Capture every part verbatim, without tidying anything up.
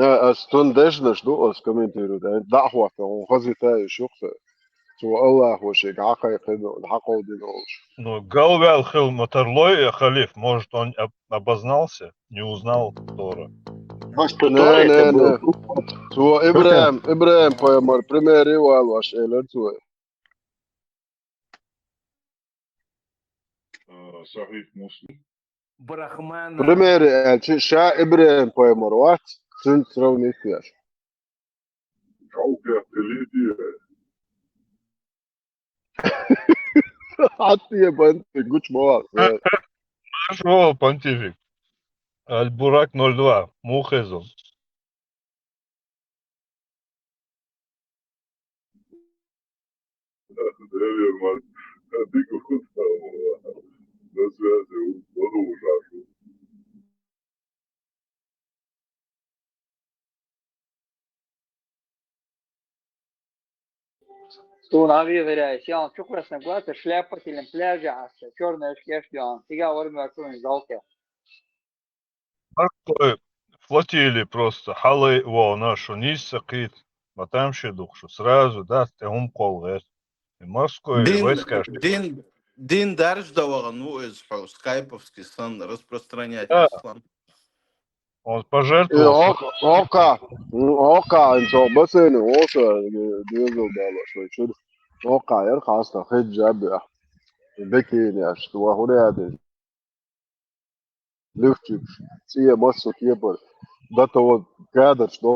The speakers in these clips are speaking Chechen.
Э, ас цунна дешнаш ду, ас комментировать ду. ДӀа а хӀоттан, хӀун хазита иш юкъа. Цо Аллахо шега хьакхайкхина, хьакховдийна олуш. Ну, галваьлла хила ма тарлой, э, халиф, может, он об-, обознался, не узнал Тора. Может, Не, Тора не, это не. был? Цо Ибрахим, Ибрахим пайхамар примере валош, элира цо. А, Сахих Муслим. Брахмана. Примере аьлча, ша Ибрахим пайхамар вац, цуьнца сравнить еш. Хьалкхетта лидия. Хьатте бан гучу ма вац. Маршо, понтифик. Аль-Бурак ноль два. Муха хеза. Дика хӀутту, на связи, ладугӀуш шу. Суна гӀавегӀира, сиан чукхвеснаг вац, шляпа тилин пляже Ӏаса, чёрная шкешка йоӀан, цига вара морской залке. Морской флотилия просто, хьалай вогӀна, шу нийса ца кхийта, ма там ши дукха шу, сразу дац тӀе хӀума кхолла гӀерта. И морской Дин, войска ш- дин, дин даржа дан вахана ву иза хьо, скайповский санна распространять Да. ислам. Он Э, пожертвовал. Ок-, окха, м, окха, ин цо бассейне, оса, э, дезал далош вай чуьра. Окха, яр хаста, хиджаб, я. Бекине, аш, ту ва хуряди. Люфчик, цӀе массо кепар. Да то вот кадарш до.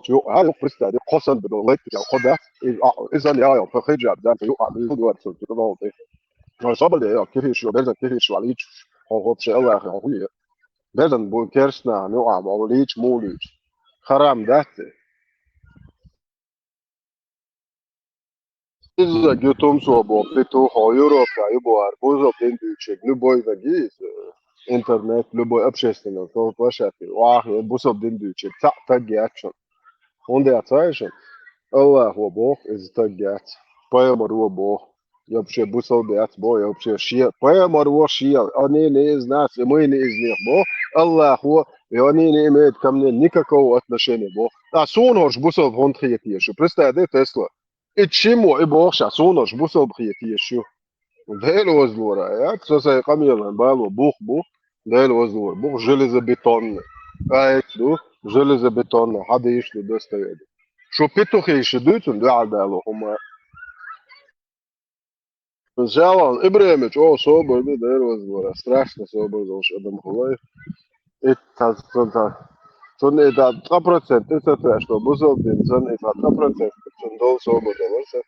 Ю, а, ю, представь, кхо сан бу, лайк, я, кхо да. И, а, и сан, я, я, по хиджаб, да, ю, а, ю, дуар, цу, цу, цу, цу. Но собале, я, кефиш, ю, берзан кефиш, ю, алич. Хо, хо, вообще, Аллах, я, хули. Берзан бу керсна, ну, а, ма, лич, му, лич. Харам, да, ты? Иза гютум собо, петухо, Европа, юбуар, бузо, дин дючек, любой вагиз, э, интернет, любой общественный, то площадке, вах, э, бусо дин дючек, ца, так гячон. Он де ацайшон. Аллах во бог, из так гяц. Пайомар во бог. Я вообще бусо бяц, бо, я вообще шия. Пайомар во шия. Они не из нас, и мы не из них, бо. Аллах во, и они не имеют ко мне никакого отношения, бо. А сун хорш бусо хонт хиет ешу. Представь, да, Тесла. И чему, и бог ша, сун хорш бусо хиет ешу. Дел возлора, я, со сай камелан, бало, бух, бух. Дел возлора, бух, железобетонный. А, ду, железобетонный, хадиш ду достаёт. Шу петухи шу дуьйцун дуьхьал дало хӀума. Жалан, Ибрахимович, о, собар ду, дер вазгара, страшно собар долуш адам хулай. И та, цун та, цун и та цхьа процент, и ца теш, но бузал дин, цун и та цхьа процент, цун дол собар долуш.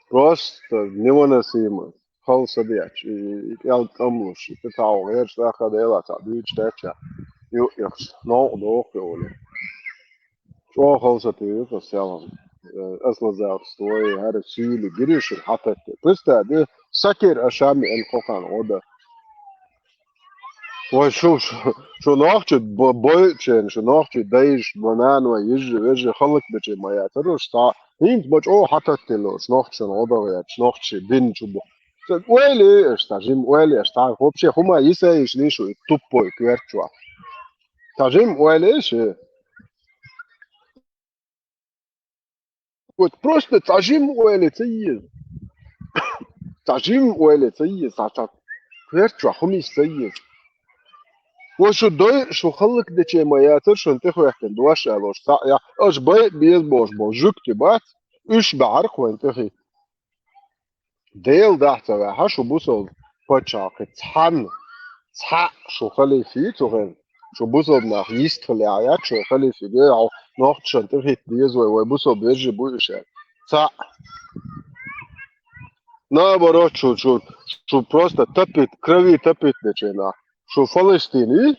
Просто невыносимо. Хала са дечу, и, и кӀел тӀамлуш, и цхьа гӀераш даха дела цхьа дуьйцу теча. Ю, яхш, новкъа доху йолу. ЧӀогӀа хала са туьйху аса ялан. Э, аса лазарца твой, хӀара суьйли гиришин хьататти. Представь, де, сакир ашами эн кхохан гӀода. Вай шу, шу, шу нохчи бо-, бойчен, шу нохчи дайш, ма нана вай йижи, вежи, халлак бечи ма яцар уш, цхьа хӀинца бачӀо хьататтилла уш, нохчан гӀодагӀ яц, нохчи дин чу бу. Ца ойли аш, цхьа жим ойли аш, цхьа вообще хӀума йисайиш лишу, и туппой коьртачохь. Цхьа жим ойли аш, э. Вот просто цхьа жим ойла ца еза. Цхьа жим ойла ца еза, цхьа, цхьа коьртачохь хӀума йиса ца еза. Вай шу дой, шу халлак дече ма яцар, шуна тӀехӀоьттина дош а лош, цхьаъ я, аша бай а беза бохуш болу жуьгти бац, уьш баьхьарх вайн тӀехи. Дела дахь ца ваьхьа, шу бусалба пачхьалкхе цхьанна, цхьаъ шу халифи цу хен, шу бусалба нах йистхилехь яц, шу халифиге а нохчашан тӀехӀитта деза вай, вай бусалба вежарий бу уьш аьлла. Цхьаъ. Наоборот, шу, шу, шу просто топит, крови топит дечу нах. Шу Фалестин и,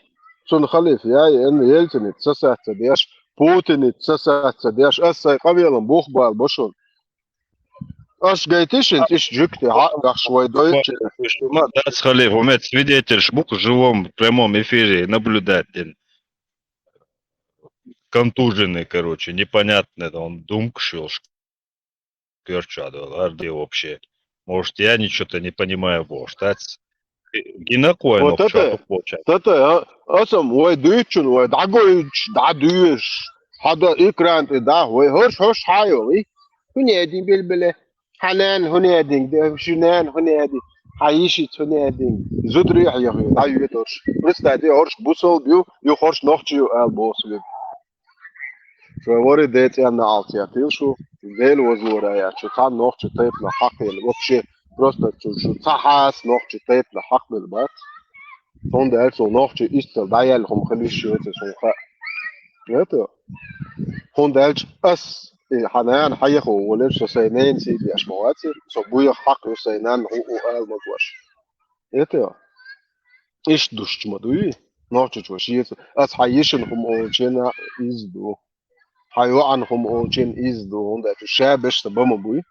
цунна халиф яй, эн Ельциница саца деш, Путиница саца деш, ас сайн къамелан бух бала бо шуна. Аш гайтиш ин тиш жуьгти хьа а бахш вай дойчу. Ма дац халиф, у меня свидетель шмук в живом прямом эфире наблюдать дин. Контуженный, короче, непонятный, он думкаш йолуш. Коьртачохь долу, гӀар де вообще. Может, я ничего-то не понимаю, может, ац? Гинакъ вай Вот нохчо это, дукъ болча. Тата, а, асам вай дуьйцун, вай дӀагойчу, дӀадуьйш, хьада экран тӀе даха, вай хӀорш, хӀорш хьайолий? ХӀун эдин билбиле? Хьа нана хӀун эдин, де, ши нана хӀун эдин, хьа йишиц хӀун эдин, зударий хьехи, дӀайоьдуш. Представьте, хӀорш бусалба ю, ю хӀорш нохчий ю, ала боху вега. Шо вари децӀенна алцетийла шу, Дела возлора яц, шу цхьана нохча тайпана хьакхелла, вообще, просто шу, шу цхьа хьаса нохча тайпана хьакхбелла бац. ХӀунда аьлча нохча истал дӀаяьлла хӀума хила йиш йоцу шуна хаьа. Это? ХӀунда аьлча ас, и хьан нана хьаеха волуш, со сайн ненан сий деш ма вацара, со буьйха хьакха ю сайн нанна хӀу у ала ма гош. Это? Иштта душчу ма дуй? Нохчочо шеца, ас хьан йишина хӀума олученна иза ду. Хьан йоӀана хӀума олученна иза ду, хӀунда аьлча ша беш сан ба ма буй.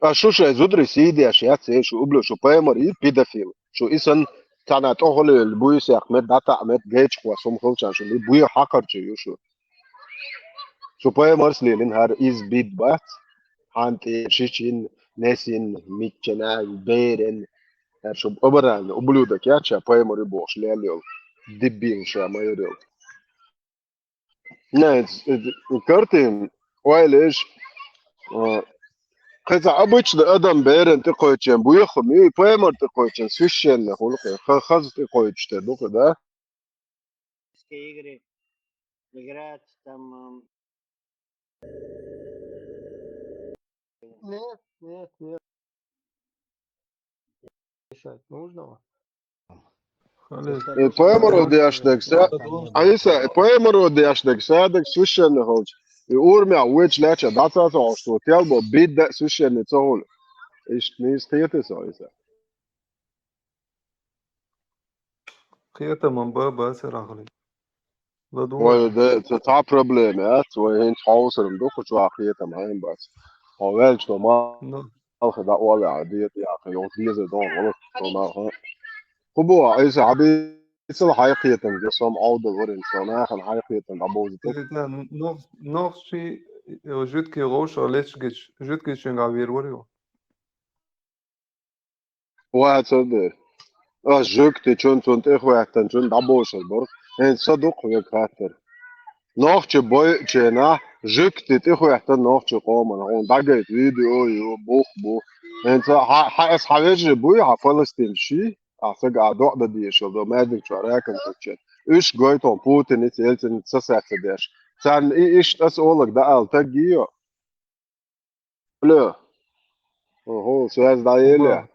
А шу шайн зударий сий деш яц, эй, шу убла шу пайхамар и педофил. Шу и санна цхьана тӀохалевлла буй сех, мет дӀатаӀа, мет гайчахвас хӀума хилчарна шу и буй хьакхарчий ю шу. Шу пайхамарс лелина хӀара иза бид бац. Хьан тӀе шичин, несин, миччана, берен. ХӀара шу абарална ублюдок яц ша пайхамар ю бохуш лел йолу. Дебил ша майра йолу. Не, картин, ойла еш, а, кхин цхьа обычный адам беран тӀекхойчен буьйху, и пайхамар тӀекхойчен священный хуьлу кхин, ха-, хаза тӀекхойчуш те ду кхин, да? Игры, играть там. Нет, нет, нет. Решать нужного. И пайхамаро деш дерг са, а иса, и пайхамаро деш дерг са, дерг священный хилча. И урамехь вуьйцу леча дӀа ца сохьуш, тел бо бидда священный ца хуьлу. Иштта нийса кхета со иса. Кхетаман ба, бацара хили. ЛадугӀу. Вай де, ца цхьа проблема яц, вай хӀинца хьовсаран ду, кху чохь кхетам хьайн бац. Хьо ваьлча, хьо ма- Ну, алха дӀа олехь, дета яхьа, йо, деза дон, вала, со нах, хӀа. Ху бу, Ӏийса, хьабийцал хьайн кхетам, я сом Ӏовдал варин, со нахана хьайн кхетам дӀабовза ту. это нох-, нохчий, э, жуьгтий гӀовшах лечигича, жуьгтичуьнгахь вийр вара ю. Ваца де. Ас жуьгти чун, цунна тӀехваьттан, чун дӀабовшал барх. ХӀинца са дукха вега хаттар. Нохча бойученахь жуьгти тӀехваьттан нохча къомана. Хьуна дӀагайта видео ю, бух бу. ХӀинца хьа, хьа, ас хьан вежарий буй, хьан палестинчий? Ахьа сага а доӀа дан дезаш йолу, до маьждиг чохь ракам чуччен. Уьш гойту Путиница, Ельциница сасаьццадеш. Царна и иштта ас олаг даала таг йо. Алло. Ого, связь дӀаеле.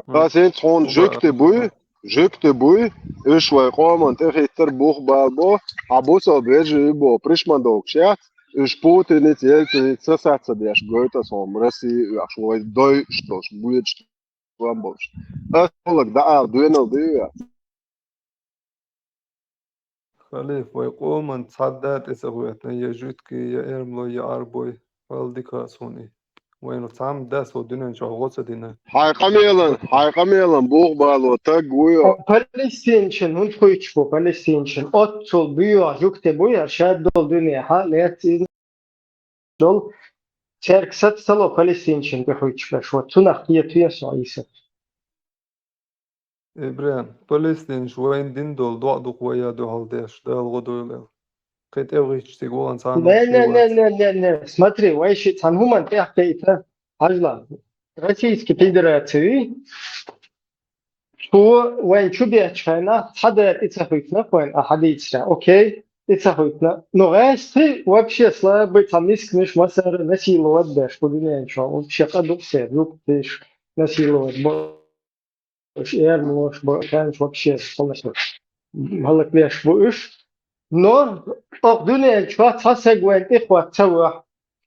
Ас хӀинца хьуна жуьгти буй, жуьгти буй, уьш вай къоман тӀехӀиттар бух бала бо, хьан бусал вежарий бо, пришмандовкаш яц, уьш Путиница, Ельциница сасаьццадеш гойту ас хьуна Россия оьхуш, вай дойуш долуш, буьйцуш. Ван болуш. Ас хьулаг даала доьнал дуьйа. Халиф, вай къоман цхьа да тӀе ца хӀоьттина, я жуьгти, я эрмлой, я Ӏарбой, хьал дика хаа суна и. Вайна цхьамма да со дуьнен чохь гӀо ца дина. Хьайн къамелан, хьайн къамелан бух бало таг вуй. Палестинчин хӀунда хуьйцуш бу, палестинчин? Оццул буьйхьа жуьгти буй, ша долу дуьнен хьан лаьцна иза долу. Церг сац ца ло палестинчин тӀе хуьйцуш берш. Вот цунах кхетаве со Ӏийса. Ибран, палестинаш вайна дина долу доӀа дукха вай а дуьхьал деш, Дала гӀо дойла. Кхин тӀе вахийтуш цига вахана цхьа а Не, нохчий не, не, вац. не, не, не. Смотри, вай ши цхьана хӀуманна тӀехкхийтта, хьажла, Российский Федераций, цо вайн чу беттачу хенахь цхьа да тӀе ца хуьйтина вайн, а хьадийцарехь, окей, тӀе ца хуьйтина. Но гӀаьсти вообще слабый, цхьа мисканаш массара насиловать беш, бу дуьнен чохь, вообще къа дукха сер, юкъ теш насиловать бо. Уьш эрмалош бу, хенаш вообще полностью хӀаллаквеш бу уьш. Но окху дуьнен чохь цхьа саг вайн тӀехват ца вахь.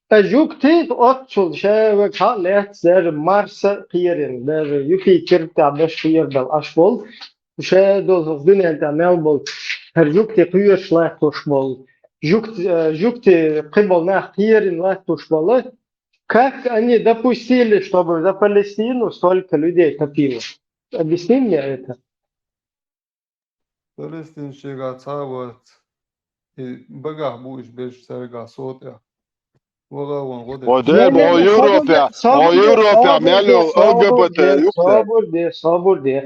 Ткъа жуьгти оццул ша вега хьан лаьцна, даже Марса кхерина, даже Юпитер тӀехь беш кхера дала Ӏаш болу. Ша долу хӀокху дуьнен тӀехь мел болу хӀара жуьгти кхоьруш латтош болу. Жуьгти, э, жуьгти кхиболу нах кхерина латтош болу. Как они допустили, чтобы за Палестину столько людей топило? Объясни мне это. Палестинаш шегахь цхьа а вац. И багахь бу уьш берш цаьргахь со тӀехь. Ваха вон гӀо де. Ой, де, бо Европе, бо Европе, мел йол Л Г Б Т, юхте. Собур де, собур де.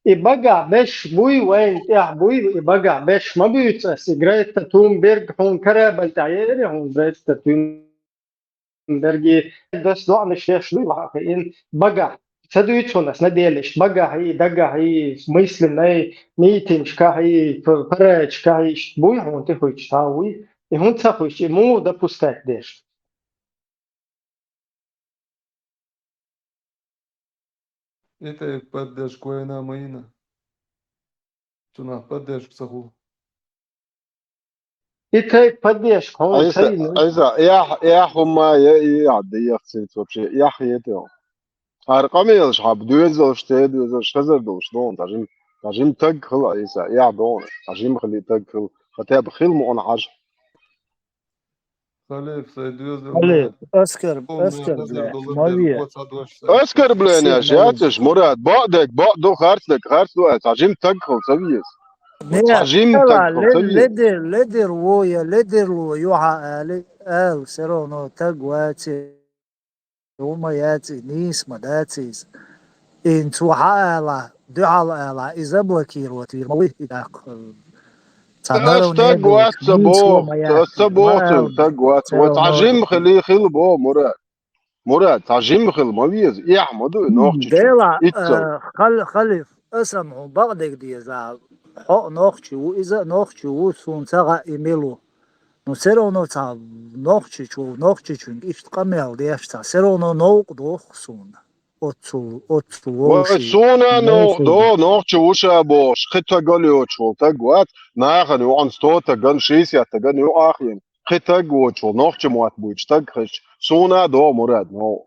И багахь беш буй, вайн тӀехь буй, и багахь беш ма буьйцу ас, и Грета Тунберг хьуна корабль тӀехь ери, хьуна Грета Тунберги дас доӀанаш еш дуй, ваха ин багахь. Ца дуьйцу хьуна ас, наделиш, багахь и, дагахь и, мысленный, митингашкахь и, п-, парадашкахь и, иштта буй хьуна тӀе хуьйцуш, цхьа а вуй. И хӀунда ца хуьйцуш, и муха допускать деш? И тайпа поддержка вайна ма йина. Цунах поддержка ца хуьлу. И тайпа поддержка хьуна ца Айса, йина. Айса, ях, ях хӀума я, и ях, да ях цинц вообще, ях ете. Ар къамелаш хьаб, доьзалш, те доьзалш, хазар долуш дон, тажим, тажим таг хила Айса, ях дон, тажим хили таг хила, хотя бы хил ма он хьаж. Халиф, сай доьзал. Халиф, аскар, аскар, бля, ма ве. Оскорбление яцаш, Мурад, баъ дег, баъ ду, харц дег, харц ду, ай, тажим таг хила, ца вез. Тажим таг хила, ца вез. Ледер, ледер воя, ледер ло, юха али, ал, все равно таг ваци. Ума яци, нис ма даци из. Ин цу хьаала, дуьхьал ала, и заблокировать вир, ма вуй и даккха. Ца Ас таг вац, ца бо, ас ца бо, таг вац, ва тажим хили хил бо, Мурад. Мурад, тажим хил ма вез, ях ма ду, нохчи. Дела, э, хал-, халиф, асан хьу бакъдег деза, хьо нохчи ву, иза нохчи ву, сун ца гӀа и милу. Ну, все равно ца нохчи чу, нохчи чуьнг ишт къамел деш ца, все равно новкъ дох сун. Оцу, оцу Вай, суна новкъ до, нохчи вуша бош, хи таган йочул, таг вац, нахан юан сто таган, шестьдесят таган ю ахин. Хи таг вочул, нохчи муат буч, таг хич. Суна до, Мурад, но.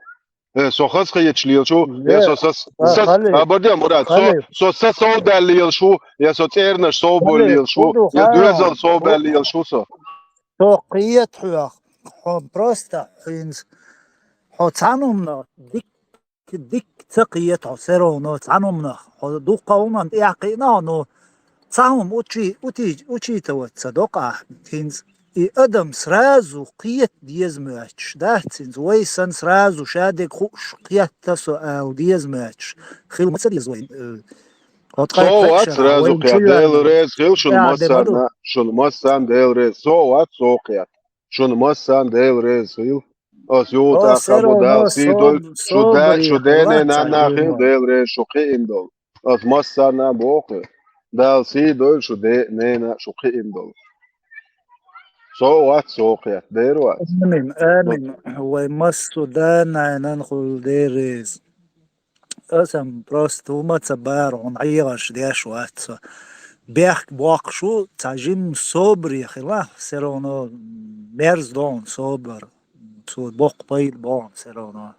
Э, со хас хи ечлил шу, э, со сас, сас, а, бадя, Мурад, со, со сас сов даллил шу, э, со цернаш сов боллил шу, э, дуэзал сов даллил шу со. Со кхиет хьох, хьо просто хинз, хьо цанумна дик, дик ца кхиет хьо, все равно цанумна, хьо дукха уман тӀехкхина, но цахум учи-, ути-, учитывать ца докъа хинз. И адам сразу кхет деза моьттуш, да, цинца вай сан сразу шадег хууш кхетта со ала деза моьттуш. Хил ма ца деза вай, э, хьо ткъай Со вац кхетшара, сразу вайн кхет, чу Дела яьлла. рез хил, шун Я, массарна, шун массан Дела рез. Со вац, со кхет. Шун массан Дела рез хил. Ас ю О, та все хабу равно дал си доль, соб-, шу да, собари шу дене хватит, на на хил, Дела. Дела рез, шу кхиин дол. Ас массарна бохи. Дал си доль, шу де, не на, шу кхиин дол. Со вац, со кхет, дер вац. Амин, амин. Вай массу да, най нан хул дерез. Асам просто ума ца бар, он айгаш деш вац. Бехк боккхуш ву, ца жим собаре хила, все равно мерз дон собар. Цу боккха пайда бон, все равно.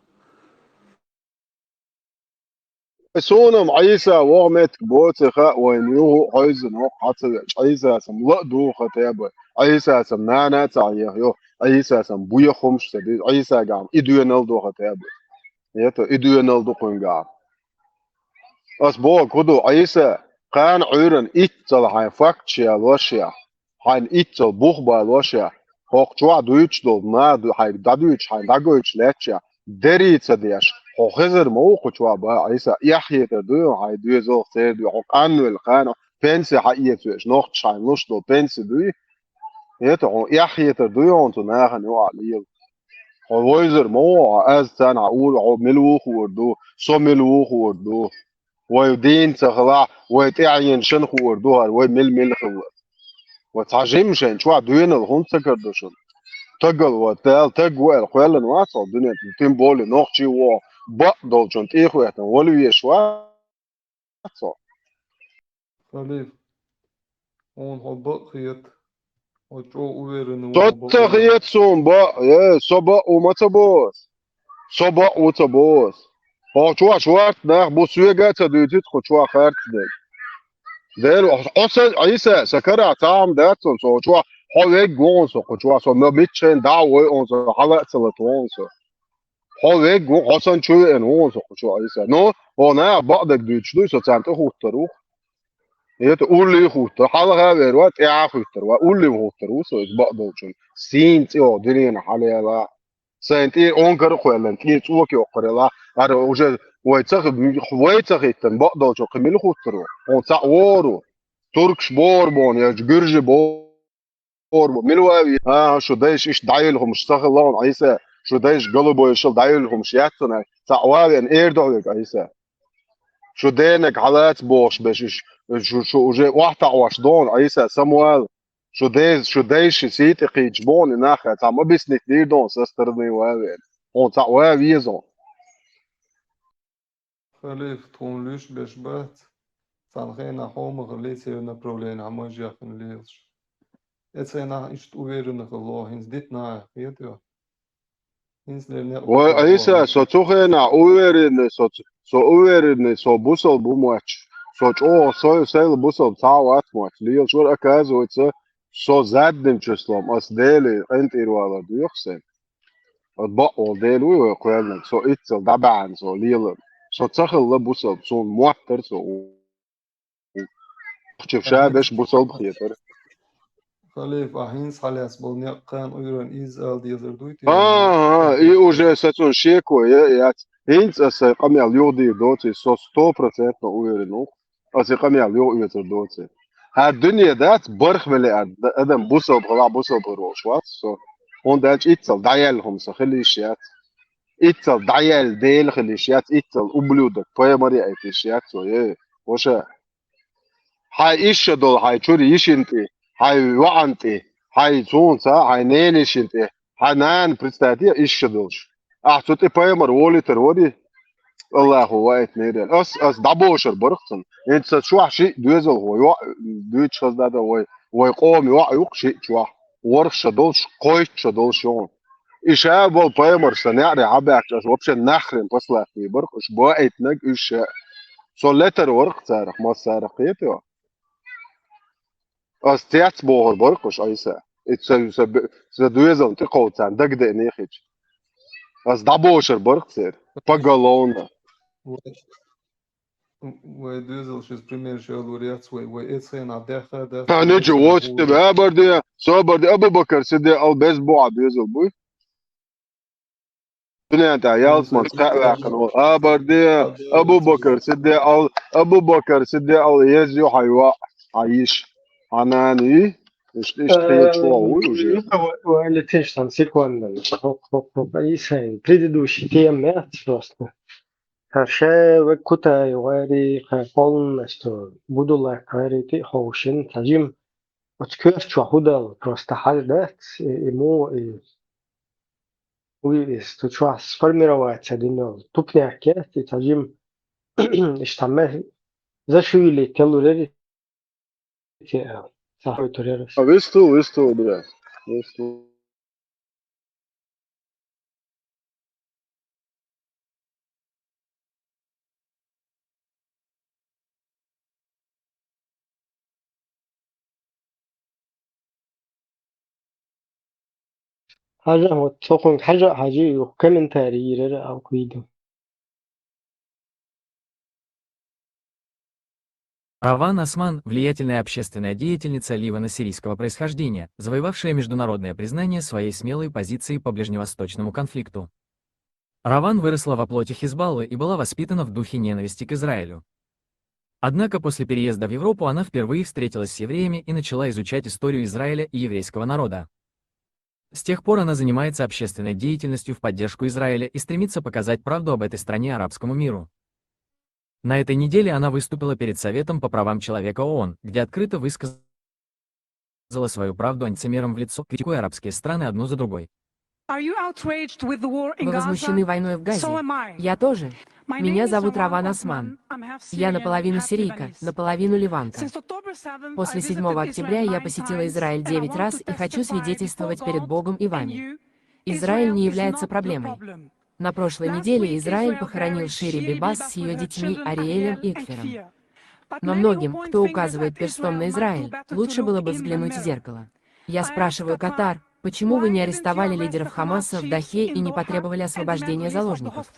Сонам Ӏийса вогӀ метк боцеха вайн югӀу хьойза нох хьацавеч. Ӏийса сам ла духа теб. Ӏийса сам нана ца хьех йо. Ӏийса сам буя хумш ца диз. Ӏийса гам и дуьнал духа теб. Это и дуьнал ду кхуьнгахь. Ас боху ду Ӏийса, кхана Ӏуьйран итт цала хьайн факт шелошехь, хьайн итт цала бух балошехь, хӀокху чохь дуьйцуш долу ма ду хьайга дӀадуьйцуш, хьайн дӀагойтуш лаьтташехь, дерий ца деш, хьо хезар ма ву кху чохь бан Ӏийса, эхь хетар дуй хьайн доьзалх церан дуьхьа, хьо къанвелла кхана, пенси хьаэца веш, нохчаш хьайн луш долу пенси дуй? Это хьо эхь хетар дуй хьуна цу нахана юкъахь лела? Хьо войзар ма ву хьо, аз царна хьан ур, хьо мила ву хуур ду, со мила ву хуур ду. Вай дийна ца хилахь, вай тӀаьхьенашна хуур ду хӀара, вай мила-мила хилла. Вай цхьа жимма шайн чохь доьнал хӀунда ца карадо шуна? Тагал вай, Дала таг ву аьлла кхоьллина вац хьо дуьнен тӀе, тем более нохчий ву хьо, бакъ долчун тӀехӀоьттина вала веш вац хьо. Халиф, хьуна хьо бакъ хета. Хьо чӀогӀа уверенный ву Со хьо бакъ ца ву. хета суна бакъ, э, со бакъ ву ма ца боху ас. Со бакъ ву ца боху ас. Хьо чохь шорта нах бу, соьга а ца дуьйцуьйту кху чохь харц дерг. Дера, хьо сан, Ӏийса, сан карахь цхьа хӀума дац хьуна со чохь, хьо вегга ву хьуна со кху чохь, со ма миччахьа дӀа а вой хьуна со, хьала а ца лата ву хьуна со. Хьо вегга ву, хьо сан чу веана ву хьуна со кху чохь, Ӏийса. Ну, хьо нах бакъ дерг дуьйцуш дуй, со царна тӀе хӀуттар ву. Это уллий хӀуттар, хьалха а вер вай, тӀаьхьа а хӀуттар вай, уллий хӀуттар ву со иза бакъ долчун. Сийна цӀе хьо динена хьалела. Сайн тӀе онкар а кхоьллина, тӀе цӀока йоккхур яла. Ара уже вай ца хи-, вай ца хиттина, бакъдолчо кхы мила хуттаро? Хьуна цхьаъ вору. Туркаш бохур бу хьуна, я гуьржи бохур бу. Мила вави? А, шу дайша иштта дӀаелла хӀумаш ца хилла хьуна, Ӏийса. Шу дайша голубой шал дӀаелла хӀумаш яц хьуна. Цхьаъ вави аьнна, эр ду хьоьга, Ӏийса. Шу денаг хьалаца бохуш беш, иш, шу, шу уже охьатаӀош ду хьуна, Ӏийса, Самуэл. Шу деза, шу дайша сий тӀе кхийчаш бу хьуна, и нах, цхьа ма биснит дийр ду хьуна, со стороны вави аьнна. Хьуна цхьаъ вави веза хьуна. Халиф, тхуна луьйш беш бац, цхьана хенахь хьо ма хилла, церан направление хьан можъяххина лелаш. Эцхенахь иштта уверенно хилла, хӀинца дита нахьа хетайо. ХӀинца лернеа Вай, Ӏийса, со цу хенахь уверенный, со ц-, со уверенный, со бусалба ву моьттуш. Со чӀогӀа со, сайла бусалба цхьа а вац моьттуш. Лелаш вара, оказывается, со задним числом, ас Деле къинтӀера валар доьху сайн. Ат бакъволу Дела вуй вай кхоьллинарг, со иццал дӀабаьхьна, со лела. Со ца хилла бусалба, суна моттара со. Чу ша беш бусалба хетара. Халиф, а хӀинца хьалаьцна болу некъ кхана Ӏуьйранна изза ала дезар дуй те? А, а, и уже сацун шеко я, яц. ХӀинца аса сайн къамел юхадийр доций, со сто процентов уверен ву. Аса и къамел юха оьцур доций. ХӀара дуьне дац, бархӀ миллиард адам бусалба хилахь, бусалба хир волуш вац со. ХӀунда аьлча иццал дӀаяьлла хӀума со хила йиш яц. Иццал дӀаяьлла Дела хила йиш яц, иццал ублюдок, пайхамар яийта йиш яц со, е, ваша. Хьайн ишша долу хьайн чуьра йишина тӀе, хьайн йоӀана тӀе, хьайн цунца, хьайн ненишина тӀе, хьайн нана, представьте, ишша долуш. Ахь цу тӀе пайхамар волуьйтур варий? Аллахо ваийтинера. Ас, ас дӀабошур барх цунна. ХӀинца сан чохь шиъ доьзалхо йоӀ дуьйцуш хаза дац вай, вай къоман йоӀ ю-кх шиъ чохь. ВорхӀ шо долуш, кхойтта шо долуш ю хьуна. И ша болу пайхамар сан неӀаре хьабаьхча, ас вообще нахрен послать бийр барх, уьш баийтинарг уьш ша. Со летар варх царах, массарах кхетайо. Ас цец бохур барх уьш, Ӏийса. И ца, ца, ца доьзална тӀекховда царна дагадеъне хилча. Ас дӀабошур барх церан. Поголовно. Вай, вай доьзалш иза пример шелур яц вай, вай эцхенахь даьхха, даьхха. Ха, нече доьзал воцу бу. Тебе, а, барде, со барде, Абу-Бакар Сиддикъ ал беза бу а доьзал буй? Дуьнен тӀехь ялсаманца кхаъ ваьккхина волу. Абарде, Абу-Бакар Сиддикъал, Абу-Бакар Сиддикъал еза ю хьан йоӀ, хьан йиша, хьан нана ю? Иштта, иштта хеташ вогӀу вуй уже. Юха ва-, валла теш сан секунда. Хоп, хоп, хоп. И сайн предыдущий тема яц просто. Ша вай Кутай гӀари, кхай полностью Будулай гӀари тӀе ховшина, цхьа жим оцу коьрта чохь хӀун дала, просто хьажа дац, и, и муха, и Уй, иза цу чохь сформировать ца дина йолу тупняк яц, и цхьа жим, иштта ме-, зашевелить ялур яра, и те, сахьойтур яра. А, висту, висту, бля. Висту. Хьажа, вот, цо кхуьнга хьажа, хьажи, юха комментарий йийр яра, алкхийда. Раван Осман, влиятельная общественная деятельница ливано-сирийского происхождения, завоевавшая международное признание своей смелой позиции по ближневосточному конфликту. Раван выросла во плоти Хизбаллы и была воспитана в духе ненависти к Израилю. Однако после переезда в Европу она впервые встретилась с евреями и начала изучать историю Израиля и еврейского народа. С тех пор она занимается общественной деятельностью в поддержку Израиля и стремится показать правду об этой стране арабскому миру. На этой неделе она выступила перед Советом по правам человека ООН, где открыто высказала свою правду антисемитам в лицо, критикуя арабские страны одну за другой. Вы возмущены войной в Газе? Я тоже. Меня зовут Раван Осман. Я наполовину сирийка, наполовину ливанка. После седьмого октября я посетила Израиль девять раз и хочу свидетельствовать перед Богом и вами. Израиль не является проблемой. На прошлой неделе Израиль похоронил Шири Бибас с её детьми Ариэлем и Экфером. Но многим, кто указывает перстом на Израиль, лучше было бы взглянуть в зеркало. Я спрашиваю Катар, почему вы не арестовали лидеров Хамаса в Дохе и не потребовали освобождения заложников?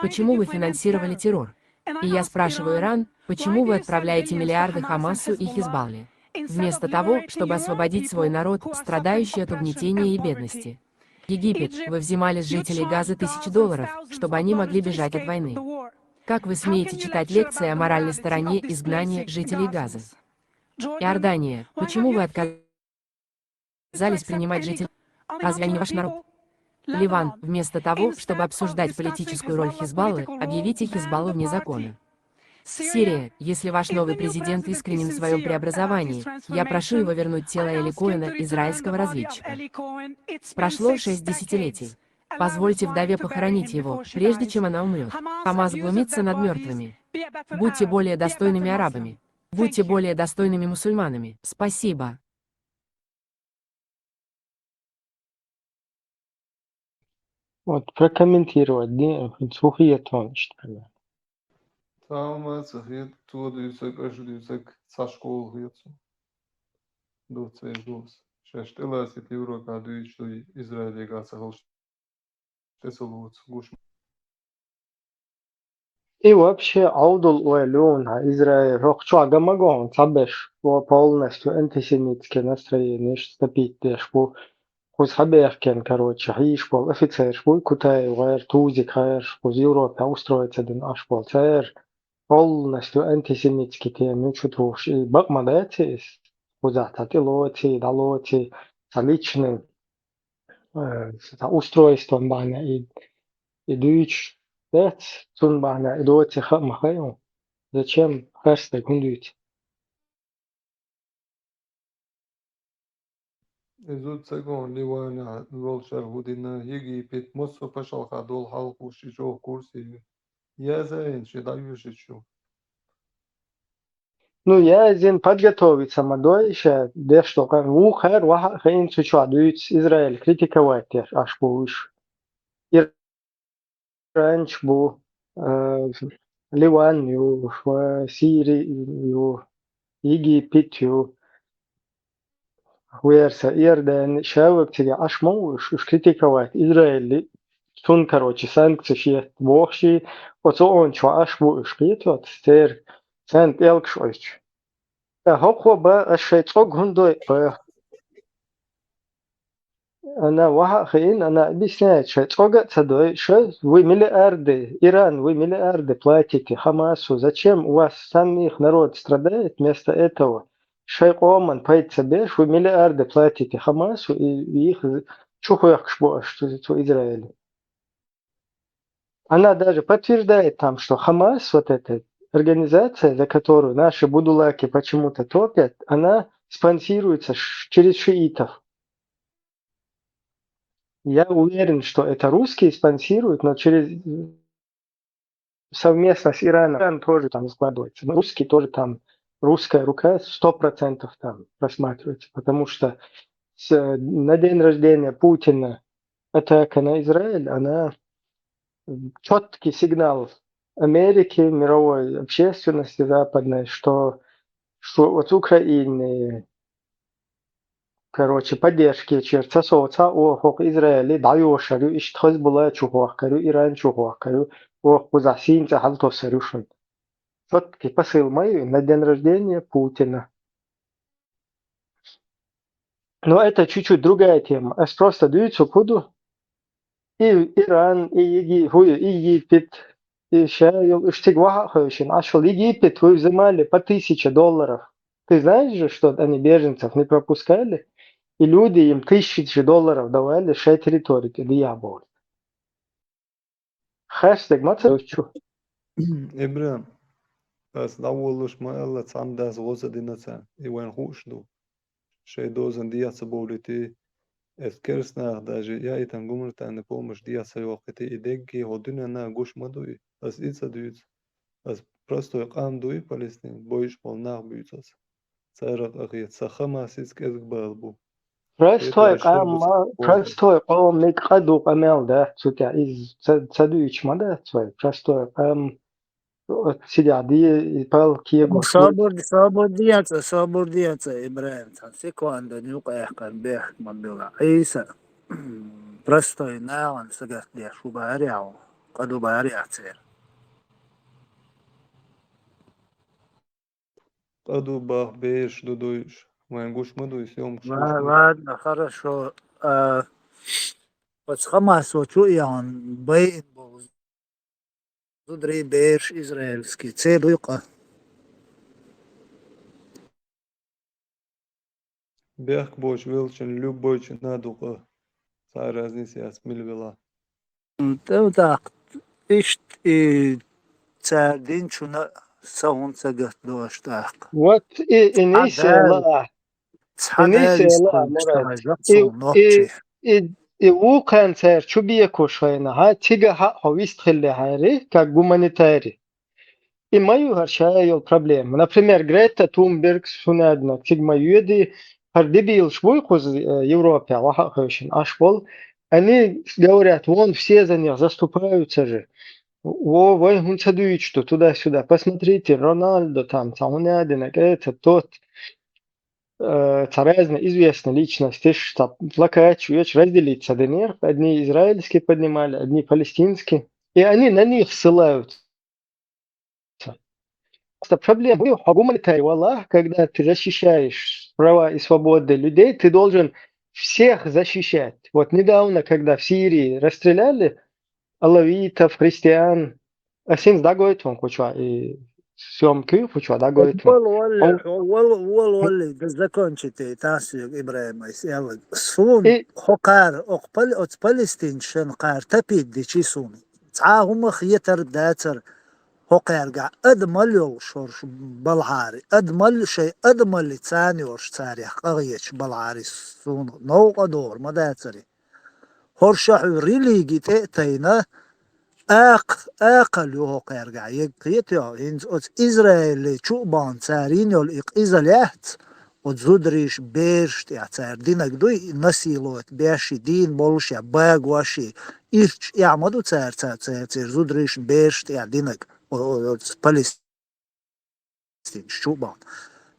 Почему вы финансировали террор? И я спрашиваю Иран, почему вы отправляете миллиарды Хамасу и Хизбалле, вместо того, чтобы освободить свой народ, страдающий от угнетения и бедности? Египет, вы взимали с жителей Газы тысячи долларов, чтобы они могли бежать от войны. Как вы смеете читать лекции о моральной стороне изгнания жителей Газы? Иордания, почему вы отказались принимать жителей? Разве они не ваш народ? Ливан, вместо того, чтобы обсуждать политическую роль Хизбаллы, объявите Хизбаллу вне закона. Сирия, если ваш новый президент искренен в своем преобразовании, я прошу его вернуть тело Эли Коэна, израильского разведчика. Прошло шесть десятилетий. Позвольте вдове похоронить его, прежде чем она умрет. Хамас глумится над мертвыми. Будьте более достойными арабами. Будьте более достойными мусульманами. Спасибо. Вот, прокомментировать, не, сухие тон, что ли. Цхьа хӀума ца хет, цо дуьйцург, аша дуьйцург цхьа школа хет цо. Дувц веш дувц. Шаьш тӀелацийта Европа дуьйцуш ду Израиле гӀа ца хилча, тӀе ца лоцу гуш. И вообще Ӏовдал ойла ю хьан Израиль, хӀокху чохь ган ма го хьуна цхьаберш, полностью антисемитский настроениеш скопить деш бу. Кхуза хьабехкина, короче, хьийзаш болу офицерш буй, Кутаев гӀерта, Тузик гӀерта, кхуза Европехь устроиться дина Ӏаш болу. Церан полностью антисемитский тема ю чу тухуш. И бакъ ма дац иза? Кхузахь цхьа тӀелоций, дӀалоций, цхьа личный, э, цхьа устройствон бахьана и, и дуьйцуш дац, цунна бахьана и доций хаа ма хаьа. Зачем харцдерг хӀунда дуьйцу? И зуда ца гон Ливанехь волчара хӀун дина, Египет, массо а пачхьалкхехь долу хьал хууш и чӀогӀа курсе ю. Яза а йина, ши дӀайоьшуш ю. Ну, я иза подготовиться ма дой, ша деш долу къам. Вукхара ваха а хиъна цу чохь дуьйцу Израиль критиковать деш Ӏаш бу уьш. Иранч бу, э, Ливан ю, э, Сири ю, Египет ю, верса, Иордани, ша вага цига Ӏаш ма ву уьш, уьш критиковать, Израиль, цунна, короче, санкцеш етта бохуш, оцу ончо Ӏаш бу уьш, кхетош, церан царна пӀелгаш ойтуш. ТӀаккха хӀокхо бан, аш шайн цӀог хӀунда дой, бан. Ана ваха а хиъна, ана объясняет, шайн цӀога а ца дой, ша, вы миллиарды, Иран, вы миллиарды платите Хамасу, зачем у вас сам их народ страдает, вместо этого шайн къоман пайда ца беш, вы миллиарды платите Хамасу, и их чухоьхкуш бу аш цу, цу Израиле. Она даже подтверждает там, что Хамас, вот эта организация, за которую наши будулаки почему-то топят, она спонсируется ш- через шиитов. Я уверен, что это русские спонсируют, но через совместно с Ираном. Иран тоже там складывается. Но русские тоже там, русская рука сто процентов там просматривается, потому что с- на день рождения Путина атака на Израиль, она четкий сигнал Америки, мировой общественности западной, что, что вот с Украины, короче, поддержки через сосо, о, хок Израиле, да, ё, шарю, ишт Хезбулла чухох, карю, Иран чухох, карю, о, куза син ца хал то сарюшин. Четкий посыл мой на день рождения Путина. Но это чуть-чуть другая тема. Ас просто дуьйцу куду. И Иран, и Еги-, ху-, и Египет, и ша йол уьш цига ваха а хевшина. Ашал Египет, вы взимали по тысяче долларов. Ты знаешь же, что они беженцев не пропускали? И люди им тысячи долларов давали, шей территорию, ты дьявол. Хеш дерг ма ца чу. Ибрам, ас дӀаволлуш ма аьлла, цхьамма дас гӀо ца дина царна, и вайн хууш ду. Шайн дозан дехьа ца бовлуьйтий, эс керстанах даже яйтан гуманитарный помощь дехьа ца йоккхуьйтий, и дегги хӀо дуьненна гуш ма дуй, ас и ца дуьйцу. Ас простой къам дуй Палестин, бойуш болу нах буьйцу ас. Царах а хета, сан Хамас иза кӀезиг бала бу. Простой Кхетош шуна къам, бу ма- сан простой къомиг къа ду къамел дац цу тӀехь, иза ца, ца дуьйцуш ма дац вай. Простой къам, вот, сидя ди, и пал кего. Собур, собур деца, собур деца, Ибраим, цхьа секунда юкъа яхкар бехк ма билла. Ӏийса, простой нахана сагатдеш, шу баьрехь, къа ду баьрехь церан. Къа ду бах бераш ду дуйш. Вайн гуш ма дуй, съёмкаш гуш Ла- ма дуй. Ладно, хорошо. А, Оцу Хамасо чу а яхана байина болу зударий, бераш израильский, церан дуй къа. Бехк боцуш веллачун любой чунна ду къа. Цхьа а разница яц, мила велахь. ТӀаккха иштта и цара динчунна а са хӀунда ца гатдо аша тӀаккха? Вот и, и Цхьа нийса Дала, лаахь. Цхьа И нийса Дала, лаахь, Мурад. Жа И, цунна и, нохчий. и, и вукхарна цара чу бекош хьайна, хьа, цигахь а хьо вист хиллехьара, как гуманитарий. И ма ю хӀара ша йолу проблема. Например, Грета Тунбергс, хӀун аьлла, цига ма йоьдий, хӀара дебилаш буй кхуза, э, Европехь, ваха а хевшина, Ӏаш болу. Они говорят, вон все за них заступаются же. Во, вай хӀунда ца дуьйцуш ду туда-сюда? Посмотрите, Роналдо там, цхьа хӀун аьлла, Грета, тот, э, цхьа разные известные личности, цхьа плакаташ вечу разделиться динера, одни израильские поднимали, одни палестинские. И они на них ссылаются. Просто проблема, хьо гуманитарий валахь, когда ты защищаешь права и свободы людей, ты должен всех защищать. Вот недавно, когда в Сирии расстреляли алавитов, христиан, ас хӀинца дӀагойту хӀун кху чохь, и съёмкий кху чохь дӀагойту хӀун. Вала, вала, Хьо вала, вала, вала, да закончить ай, тасвиг Ибрахим айс, ялла. Суна И хӀокхара, окху пал-, оцу палестинчу шен кхара тапийта дичи суна. Цхьа а хӀума хетар дацар, хӀокхаьргахь адамалла йолуш хӀорш балхьари, адамалла шайн адамалли царна йолуш царех къахеташ балхьари суна новкъа догӀур ма дацари. ХӀорш а хьуьй религи тӀе а тайна, акх-, акхалла ю хӀокхаьргахь. Ег кхетайо, хӀинца оцу Израиле чу а бахна царийн йолу и къиза лаьцна, оцу зударийш, бераш тӀехь цара динаг дуй, и насиловать беш, и дийна болуш я, багош и, ирча эхь ма ду цара, ца-, ца-, церан зударийш, бераш тӀехь динаг, о-, о-, оцу палестинчу чу а бахна.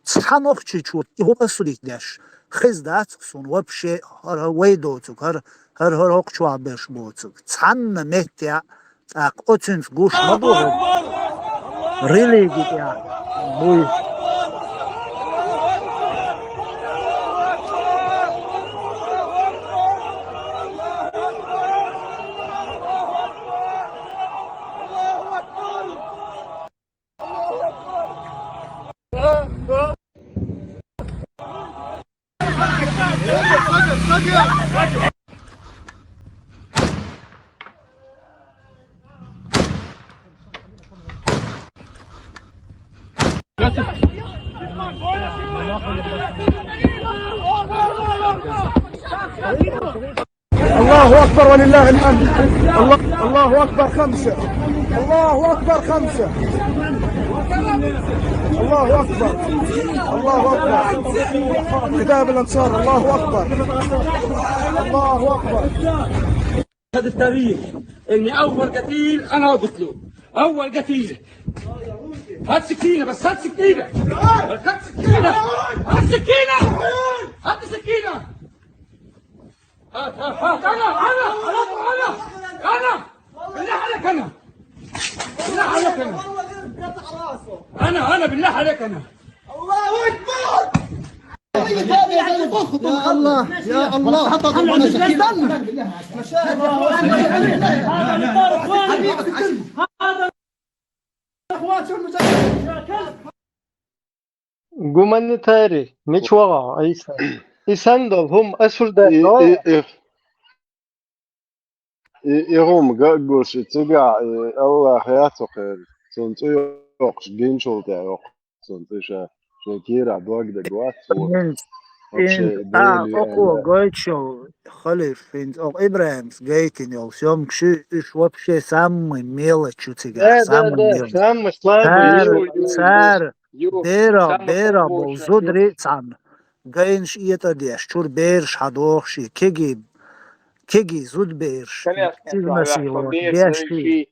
Цхьа нохчичо и хӀума осудить деш хеза дац суна вообще, хӀара вай доцург, хӀара, хӀара, хӀара хӀокху чохь берш боцург. Цхьанна меттехь, тӀаккха оцуьнца гуш ма ду хӀара. Религи тӀехь буй. الله أكبر ولله الحمد. الله، الله أكبر خمسة. الله أكبر خمسة. الله أكبر. الله أكبر. كتاب الأنصار. الله أكبر. الله أكبر. هذا التاريخ إني أول قتيل أنا قتله. أول قتيل. هات سكينة بس، هات سكينة. هات سكينة. هات سكينة. هات سكينة. هات، هات، هات. أنا، أنا، أنا، أنا، أنا. بالله عليك أنا. بالله عليك أنا. أنا، أنا، بالله عليك أنا. الله أكبر. يا الله، يا الله. Гуманитарий, мича вогӀу, Ӏийса? И санна долу хӀума осуждать И, и, и, и, и хӀума ган а гуш, и цигахь, и Аллах яц хӀокхеран, цунна цӀе йоккхуш, гинчул тӀе йоккхуш цунна цӀе ша, шен кийрахь дог дерг вац цо. ХӀинца, вообще, хӀинца, а, Дела окхо аьлла. Гойтуш йолу халиф, хӀинца окху ИбрахӀимс гайтина йолу съёмкаш, уьш вообще самый мелочь ю цигахь, Да, да, самый да, мелочь. Самый слабый. Цара, Ю, ю, ю, цара, ю. Берах, самый берах хурманча болу ю. Зударий цхьанна гайнаш этӀа деш, чуьра бераш хьадохуш, кегий, кегий зудбераш, Конечно, изнасиловать, конечно, беш бераш и.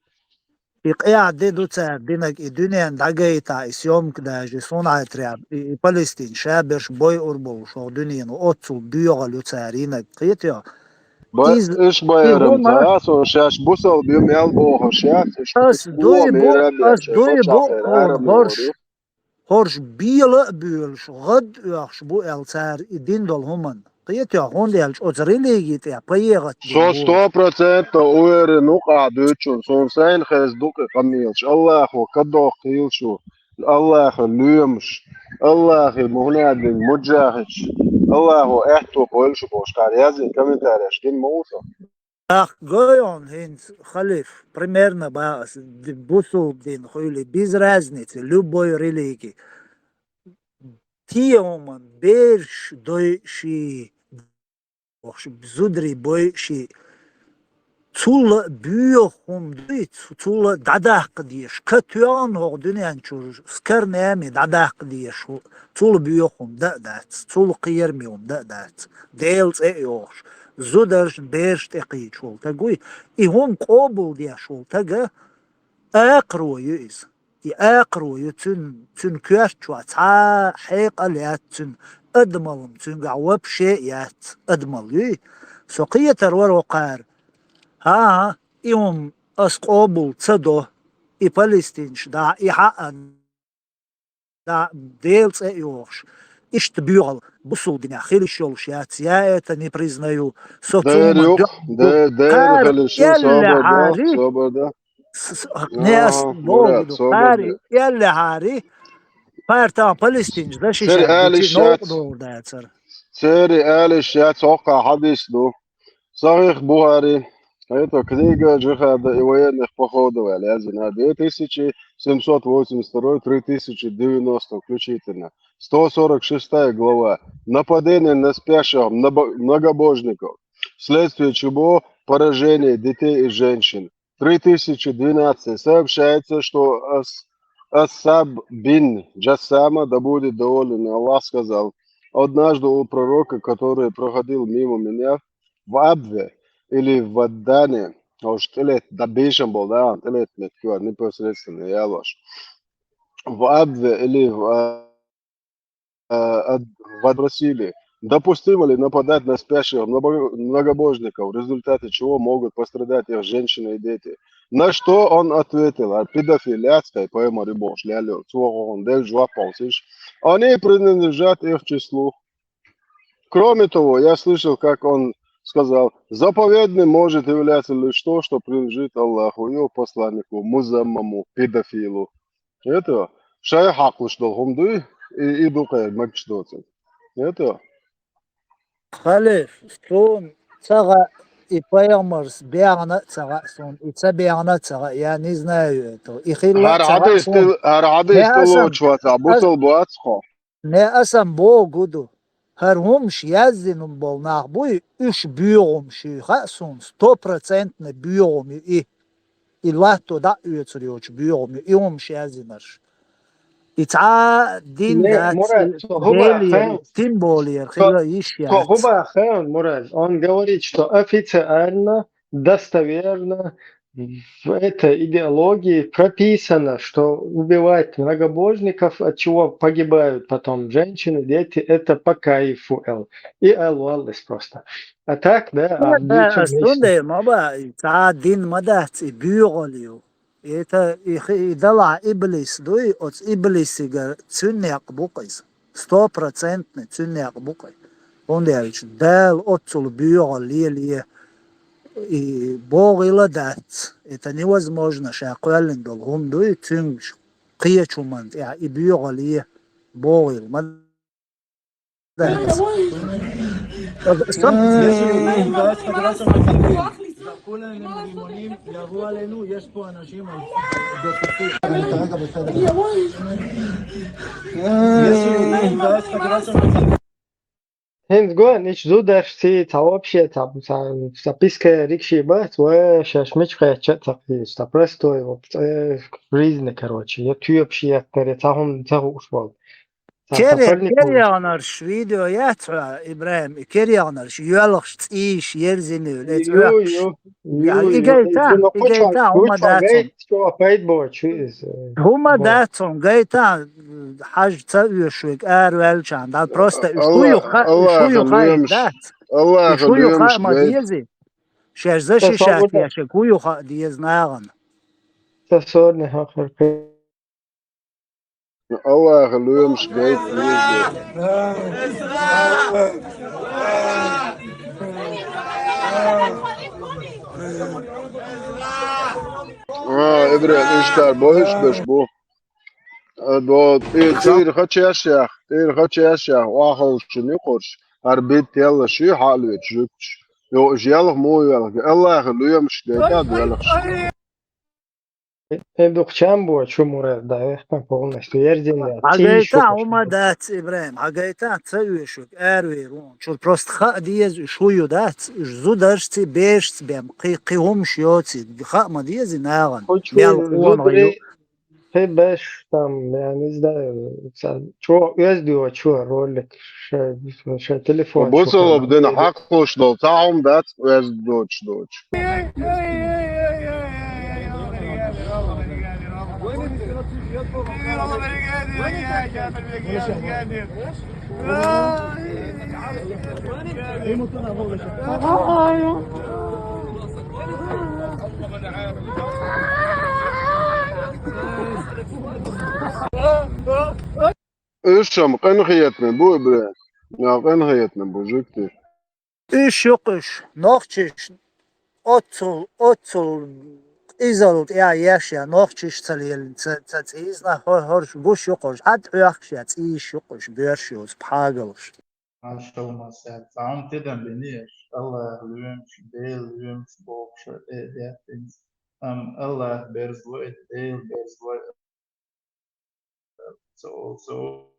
И къаьхьа де ду цара динарг, и дуьненна дӀагайта, и съёмка даже, и Сунайтрян, и, и Палестин, шаберш бойур болуш, хӀокху дуьнено, оццул доьгӀал ю цара йинарг, кхетайо? Ба-, иза, иш иза байрам ма ца яц, шаьш бусалба ю мел бохуш яц, иш ас дуй бу, ас дуй бу, хӀорш, хӀорш бела а боьлуш, гӀад а оьхуш бу аьлла цара и дин долу хӀуманна. Кхетий, хӀунда аьлча оцу религи тӀехь пайхӀат дина Со бу. сто процентов уверен ву къа дуьйцун, суна сайна хеза ду-кх и къамелаш. Аллахо кадохийла шу. Аллахо лоьмаш. Аллахо мухӀнадин муджахидаш. Аллахо аьтту бойла шу бохуш кхара язйина комментареш гина ма ву со. Ах, гой хьуна хӀинца, халиф, примерно бан ас, ди-, бусулба дин хуьлий, без разницы, любой религи. Те хӀуман бераш дойший, бохуш, зударий бойший, цул а боьха хӀума дуй, цу-, цул а дӀадаккха дезаш. Ка тоьхна хӀокху дуьнен чуьра скверными дӀадаккха дезаш хӀу-, цул а боьха хӀума дан а дац, цул а кхераме хӀума дан а дац. Делан цӀе а йохуш, зударшна бераш тӀекхийча волу таг вуй, и хӀума къобалдеш волу тага акхаро ю иза. И акхаро ю цуьнан, цуьнан коьрта чохь цхьа а хьекъал яц цуьнан, адамалла цуьнгахь вообще яц, адамалла юй. Со кхетар вара хӀокхара. ХӀан-хӀа, и хӀума ас къобал ца до, и палестинцаш дахь, и хьаъан дахь, Делан цӀе а йохуш. Иштта боьхал бусулба динехь хила йиш йолуш яц, я это не признаю. Со цунна Дера юкъ, дера, дера хила йиш ю, собар да, собар да. С-, с-, не ас Ага, богу Мурат, ду, собар да. Пари, элли хари, пари тан палестинцаш защищать дичи новкъа догӀур дацара. Церан алиш яц хӀокху хьадис ду. Сахих Бухари. Это книга джихада и военных походов, аьлла, язйина. Две тысячи семьсот восемьдесят второй, три тысячи девяносто включительно. Сто сорок шестая глава. Нападение на спящих мнобо-, многобожников, вследствие чего поражение детей и женщин. Три тысячи двенадцать. Сообщается, что Ас-, Асаб бин Джассама, да будет доволен Аллах, сказал: «Однажды у пророка, который проходил мимо меня, в Абве или в Аддане», а уж тӀелет, да, бешен был, да, тӀелет мет кюар, непосредственно, я ложь. В Абве или в а, а, ад-, в Ад-, спросили, допустимо ли нападать на спящих много-, многобожников, в результате чего могут пострадать их женщины и дети. На что он ответил, а педофилиатская поэма Рибош Лялю, цо хӀун делла жоп болсиш: «Они принадлежат их числу». Кроме того, я слышал, как он сказал: «Заповедным может являться лишь то, что принадлежит Аллаху, его посланнику, музаммаму, педофилу». Это шайн хьакъ луш долу хӀума дуй, и, и ду кхеран магаш доцург. Это Халиф, суна ца хаьа, и пайхамарс бехна а ца хаьа суна, и ца бехна а ца хаьа, я не знаю этого. И хилла а ХӀара ца хаьа хьадис суна. тӀе, хӀара хьадис Не тӀе аса, лоцуш вацахь, ас-, бусал бац хьо. Не аса богу ду. ХӀара хӀумаш яздина болу нах буй, уьш боьхамаш ю хаьа суна, стопроцентный боьхам ю и. И латто дӀа а оьцур йоцуш боьхам ю, и хӀумаш яздинарш. И цхьа а дин Не, дац, Мурат, со хӀума Делера, хаьа, символера со, хила йиш со яц. хӀума хаьа, Мурат. Он говорит, что официально, достоверно в этой идеологии прописано, что убивать многобожников, от чего погибают потом женщины, дети, это по кайфу, эл. И эл валлис просто. А так, да, а Да, ничего ас не дун дей ма баьа, и цхьа а дин ма дац, и боьхал ю. Это и хи-, и далахь иблис дуй, оцу иблисига цуьнан некъ бу-кх иза. Стопроцентный цуьнан некъ бу-кх иза. ХӀунда аьлча Дала оццул боьхал лелае, и богӀийла дац. Это невозможно, ша кхоьллина долу хӀума дуй, цуьнга кхечу хӀуманна тӀехь и боьхал е богӀийла ма дац. ХӀинца гон, иш зударшций, цхьа вообще, цхьа, цхьа, цхьа пискариг ши бац, ва шаьш мича кхечча а ца кхийча, цхьа простой, вот, э, жизнь, короче, я тоьпаш еттаре, цхьа хӀума ца хууш волу. Цхьа, цхьа Кери-, парник волу. Кераягӏнарш видео яц хьо, Ибрахим, и кераягӏнарш йоьлхуш цӏийш ерзина ю, ле Ю, цӏоьхкуш. ю, Я, ю, и ю, гайта, ю, ну, и куча, гайта, хӀума куча дац гайта, хьуна. Чё, гайта, бо, чё из, э, Хӏума бо. Дац хьуна, гайта, хьажа ца оьшу вега араваьллачарна, да, просто уьш хӀу ю ха-, уьш хӀу ю хаийта дац. Аллахьа лоьмаш, уьш хӀу ю хаа ма деза. Шаьш защищать еш, хӀу ю хаа деза нахана. Ца сорни хьахар. Аллахьа лоьмаш гайта везде. А, Ибрахим, иштта бохуш беш бу. А, до, и, цӀийра хачешех, цӀийра хачешех, охьалшина юкъарш, хӀара битта теллаш ю, хьалвечу жуьгташ. Йо, уж ялх муха велха, Аллахьа лоьмаш гайта велхаш. Э, дукха чам бу чу мура да, э, полностью ерзина. Хьагайта, хӀума дац, Ибрахим, хьагайта, ца оьшург, аравер вон. Чур просто хаа деза, уьш хӀу ю дац, уьш зударшций, бешций бен, кхи, кхи хӀумаш йоций, хаа ма деза и нагӀан. Мел къонах ю. Хи беш там, я не знаю, ца, чо, оьзда йо, чо, ролик, ша, ша телефон. Бусалба дина хьакхалуш долу цхьа хӀума дац, оьзда доцуш доцуш. Уьш-м къинхетаме бу, Ибрахим. Ма къинхетаме бу жуьгтий. Уьш юкъуш, нохчаш, оццул, оццул къизалла тӀехь еш я, нохчаш ца лелина, ца, ца цӀийзна, хӀо-, хӀорш гуш юкъуш, хьад хьоьхкуш я, цӀийш юкъуш, боьрш йоцу, пхьагалш. Машалла, цхьа хӀума тидам бинийша, Аллахьа лоьмаш, Делан лоьмаш бохуш, э, даьттина. Амма Аллахь берзалой, Дела берзалой. Ца олу, ца олу.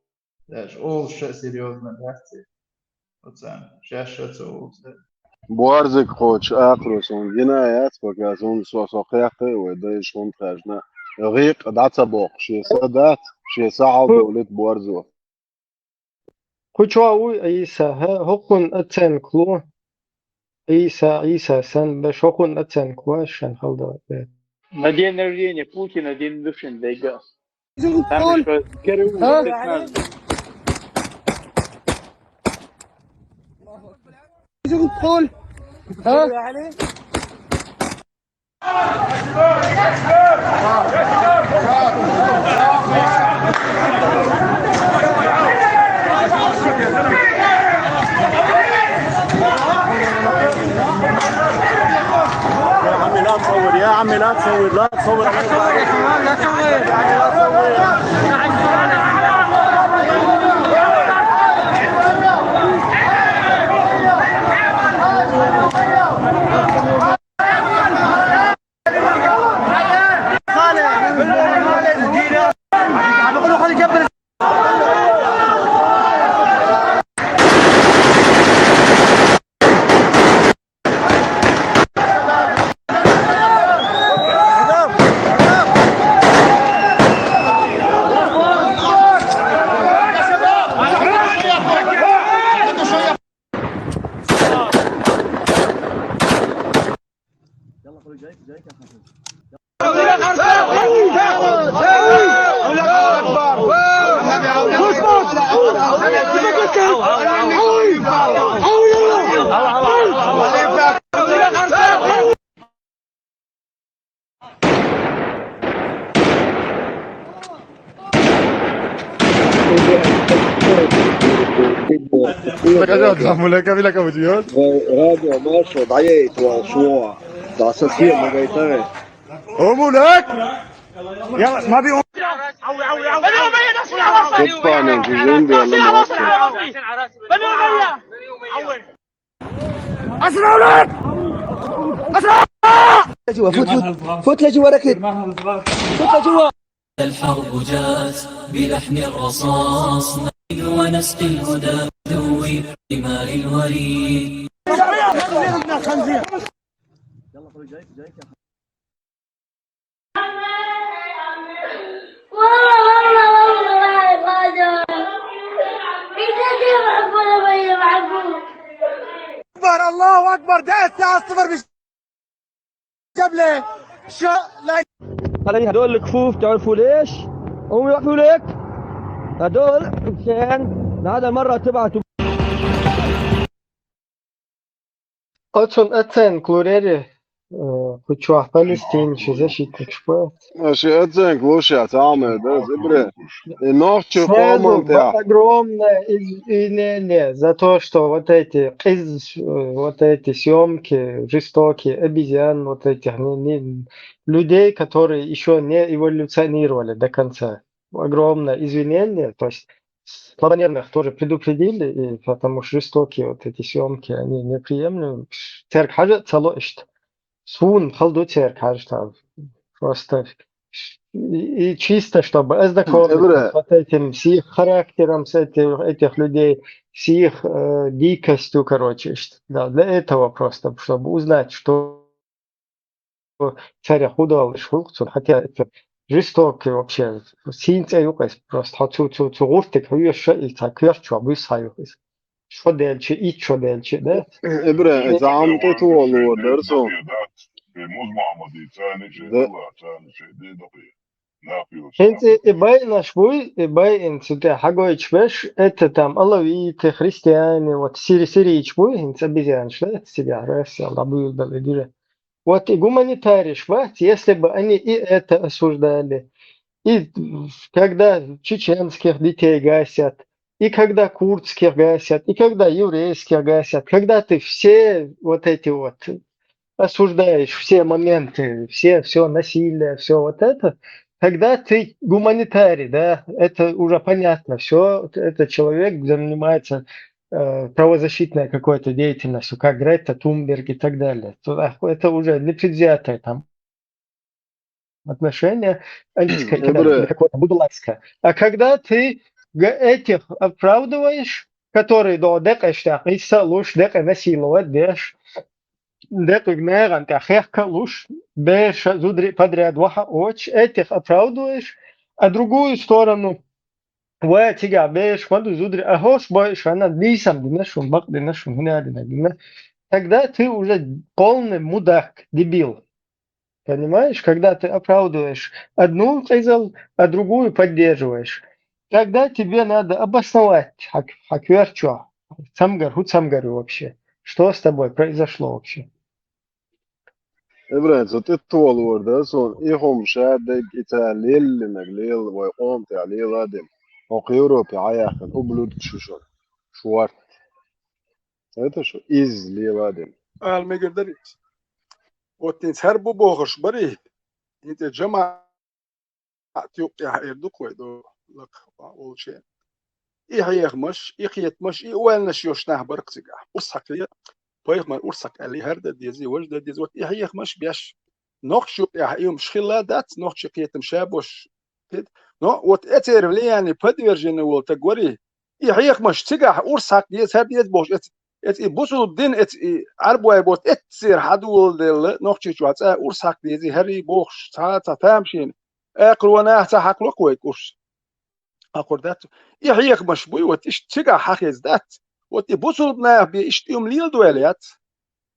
Даже олуш а серьёзно дац и. Оцарна шаьш а ца олу ца. Борзик кхочуш акхарос хӀума гина яц, пока хӀума со, со кхехкий, вай дайша хӀума хаьжна. ГӀийкъ дӀа ца боккху, шен са дац, шен са хьалдовлийта борзо. Кху чохь вуй Ӏийса, хӀа, хӀокхунна оценка ло. Ӏийса, Ӏийса санна беш, хӀокхунна оценка ло, шен хала дан. На день рождения Путина день души дайга. Там ещё керу. يا عمي لا تصور، يا عمي لا تصور، لا تصور. راديو ماشي، ضعيت والشموع. تعصب فيه، ما قايتين. قوموا لك. يلا، ما بيقوم. اسرع ولد! اسرع! لجوا، فوت، فوت. فوت لجوا، ركض. فوت لجوا. الحرب جاءت بلحن الرصاص، نحن ونسقي الهدى بدوي رمال الوريد. والله، والله، والله ما يفاجئ. أكبر، الله أكبر، ده الساعة صفر مش قبل. شو؟ لا. علي هدول الكفوف، تعرفوا ليش؟ هم يروحوا ليك. هدول مشان هذا مرة تبعتوا. Оцун оценка лурери, Э, кху чохь палестинцийн защитникаш бац. Ши оценка луш яц, Ахьмад, да, зибре. И нохчи Сразу къоман тӀехь. Огромное извинение за то, что вот эти, къиз-, э, вот эти съемки жестокие, обезьян, вот этих не, не, людей, которые еще не эволюционировали до конца. Огромное извинение. То есть слабонервных тоже предупредили, и потому что жестокие вот эти съемки, они неприемлемы. Церг хьажа ца ло иштта. Суна хала ду церг хьажа там. Просто и, и чисто, чтобы ознакомиться Эбре. с вот этим, с их характером, с этих, этих людей, с их э, дикостью, короче. Иштта. Да, для этого просто, чтобы узнать, что церг худалыш хулк, хотя это жестокий вообще. Син цӀе юкъа, просто хьо цу, цу, цу гӀуртик хьоьша и ца коьртачо буьсса юкъа. Шо делчи, ит шо делчи, да? Эбре, замтӀе толор дара со. Да. ХӀинца и байинаш буй, и байин цу тӀе хьагойтуш беш, это там алавиты, христиане, вот сири-, сирийча буй, хӀинца обезьянаш, да, цигахь Россия, дӀабуьйлабелла и дуьра. Вот и гуманитариш бац, если бы они и это осуждали, и когда чеченских детей гасят, и когда курдских гасят, и когда еврейских гасят, когда ты все вот эти вот осуждаешь все моменты, все, все насилие, все вот это, когда ты гуманитарий, да, это уже понятно, все, это человек занимается э, правозащитной какой-то деятельностью, как Грета Тунберг и так далее. То, а, это уже непредвзятое там отношение, а не с каким-то Эбре. Какое-то будулайское. А когда ты г- этих оправдываешь, которые до декъештах, и салуш, декъе насиловать деш, декъе наган тӀе хехка луш, беша зудри подряд ваха оч, этих оправдываешь, а другую сторону, ва цигахь беша ма ду зудри, а хӀорш бойуш хана, нийсам дина шун, бакъ дина шун, хӀуна дина дина. Тогда ты уже полный мудак, дебил. Понимаешь, когда ты оправдываешь одну къизал, а другую поддерживаешь. Тогда тебе надо обосновать, хьак-, хьакоьртачо, цамгар, хӀу цамгар вообще? Что с тобой произошло вообще? Эбре, со тӀе толор дара сон, и хӀума ша дерг и ца леллинарг лела, вай къоман тӀехь лела а дина. ХӀокху Европе хьаяьккхина ублюдкаш шу шуна. Шорт. Это шу, иза лела а дина. Ала мегар дара иза. Вот хӀинца хӀара бу бохуш барий, хӀинца жамаӀат юкъехь эр ду-кх вай до лакха волчеран. И хьехамаш, и кхетамаш, и ойланаш йолуш нах бара-кх цигахь. Урс хьакхе, пайхамар урс хьакхаьллий, хӀара дан дезий, важа дан дезий, вот и хьехамаш беш. Нохчийн юкъехь и хӀумаш хилла дац, нохчийн кхетам ша бош. Но вот эцеран влияние подверженный волу таг варий, и хьехамаш цигахь урс хьакха деза, хӀара деза бохуш, эц-, эц-, и бусулба дин, эц-, и Ӏарбой боцу эццера хьадоладелла, Нохчийчохь цкъа урс хьакха дезий, хӀара бохуш, цхьа а цхьа тамашийна. Акхаро нах ца хьакхало-кх вай урс. Акхар дац. И хьехамаш буй, вот иштта цигахь хьан хеза дац. Вот и бусулба нах бен иштта и хӀума леладойла яц.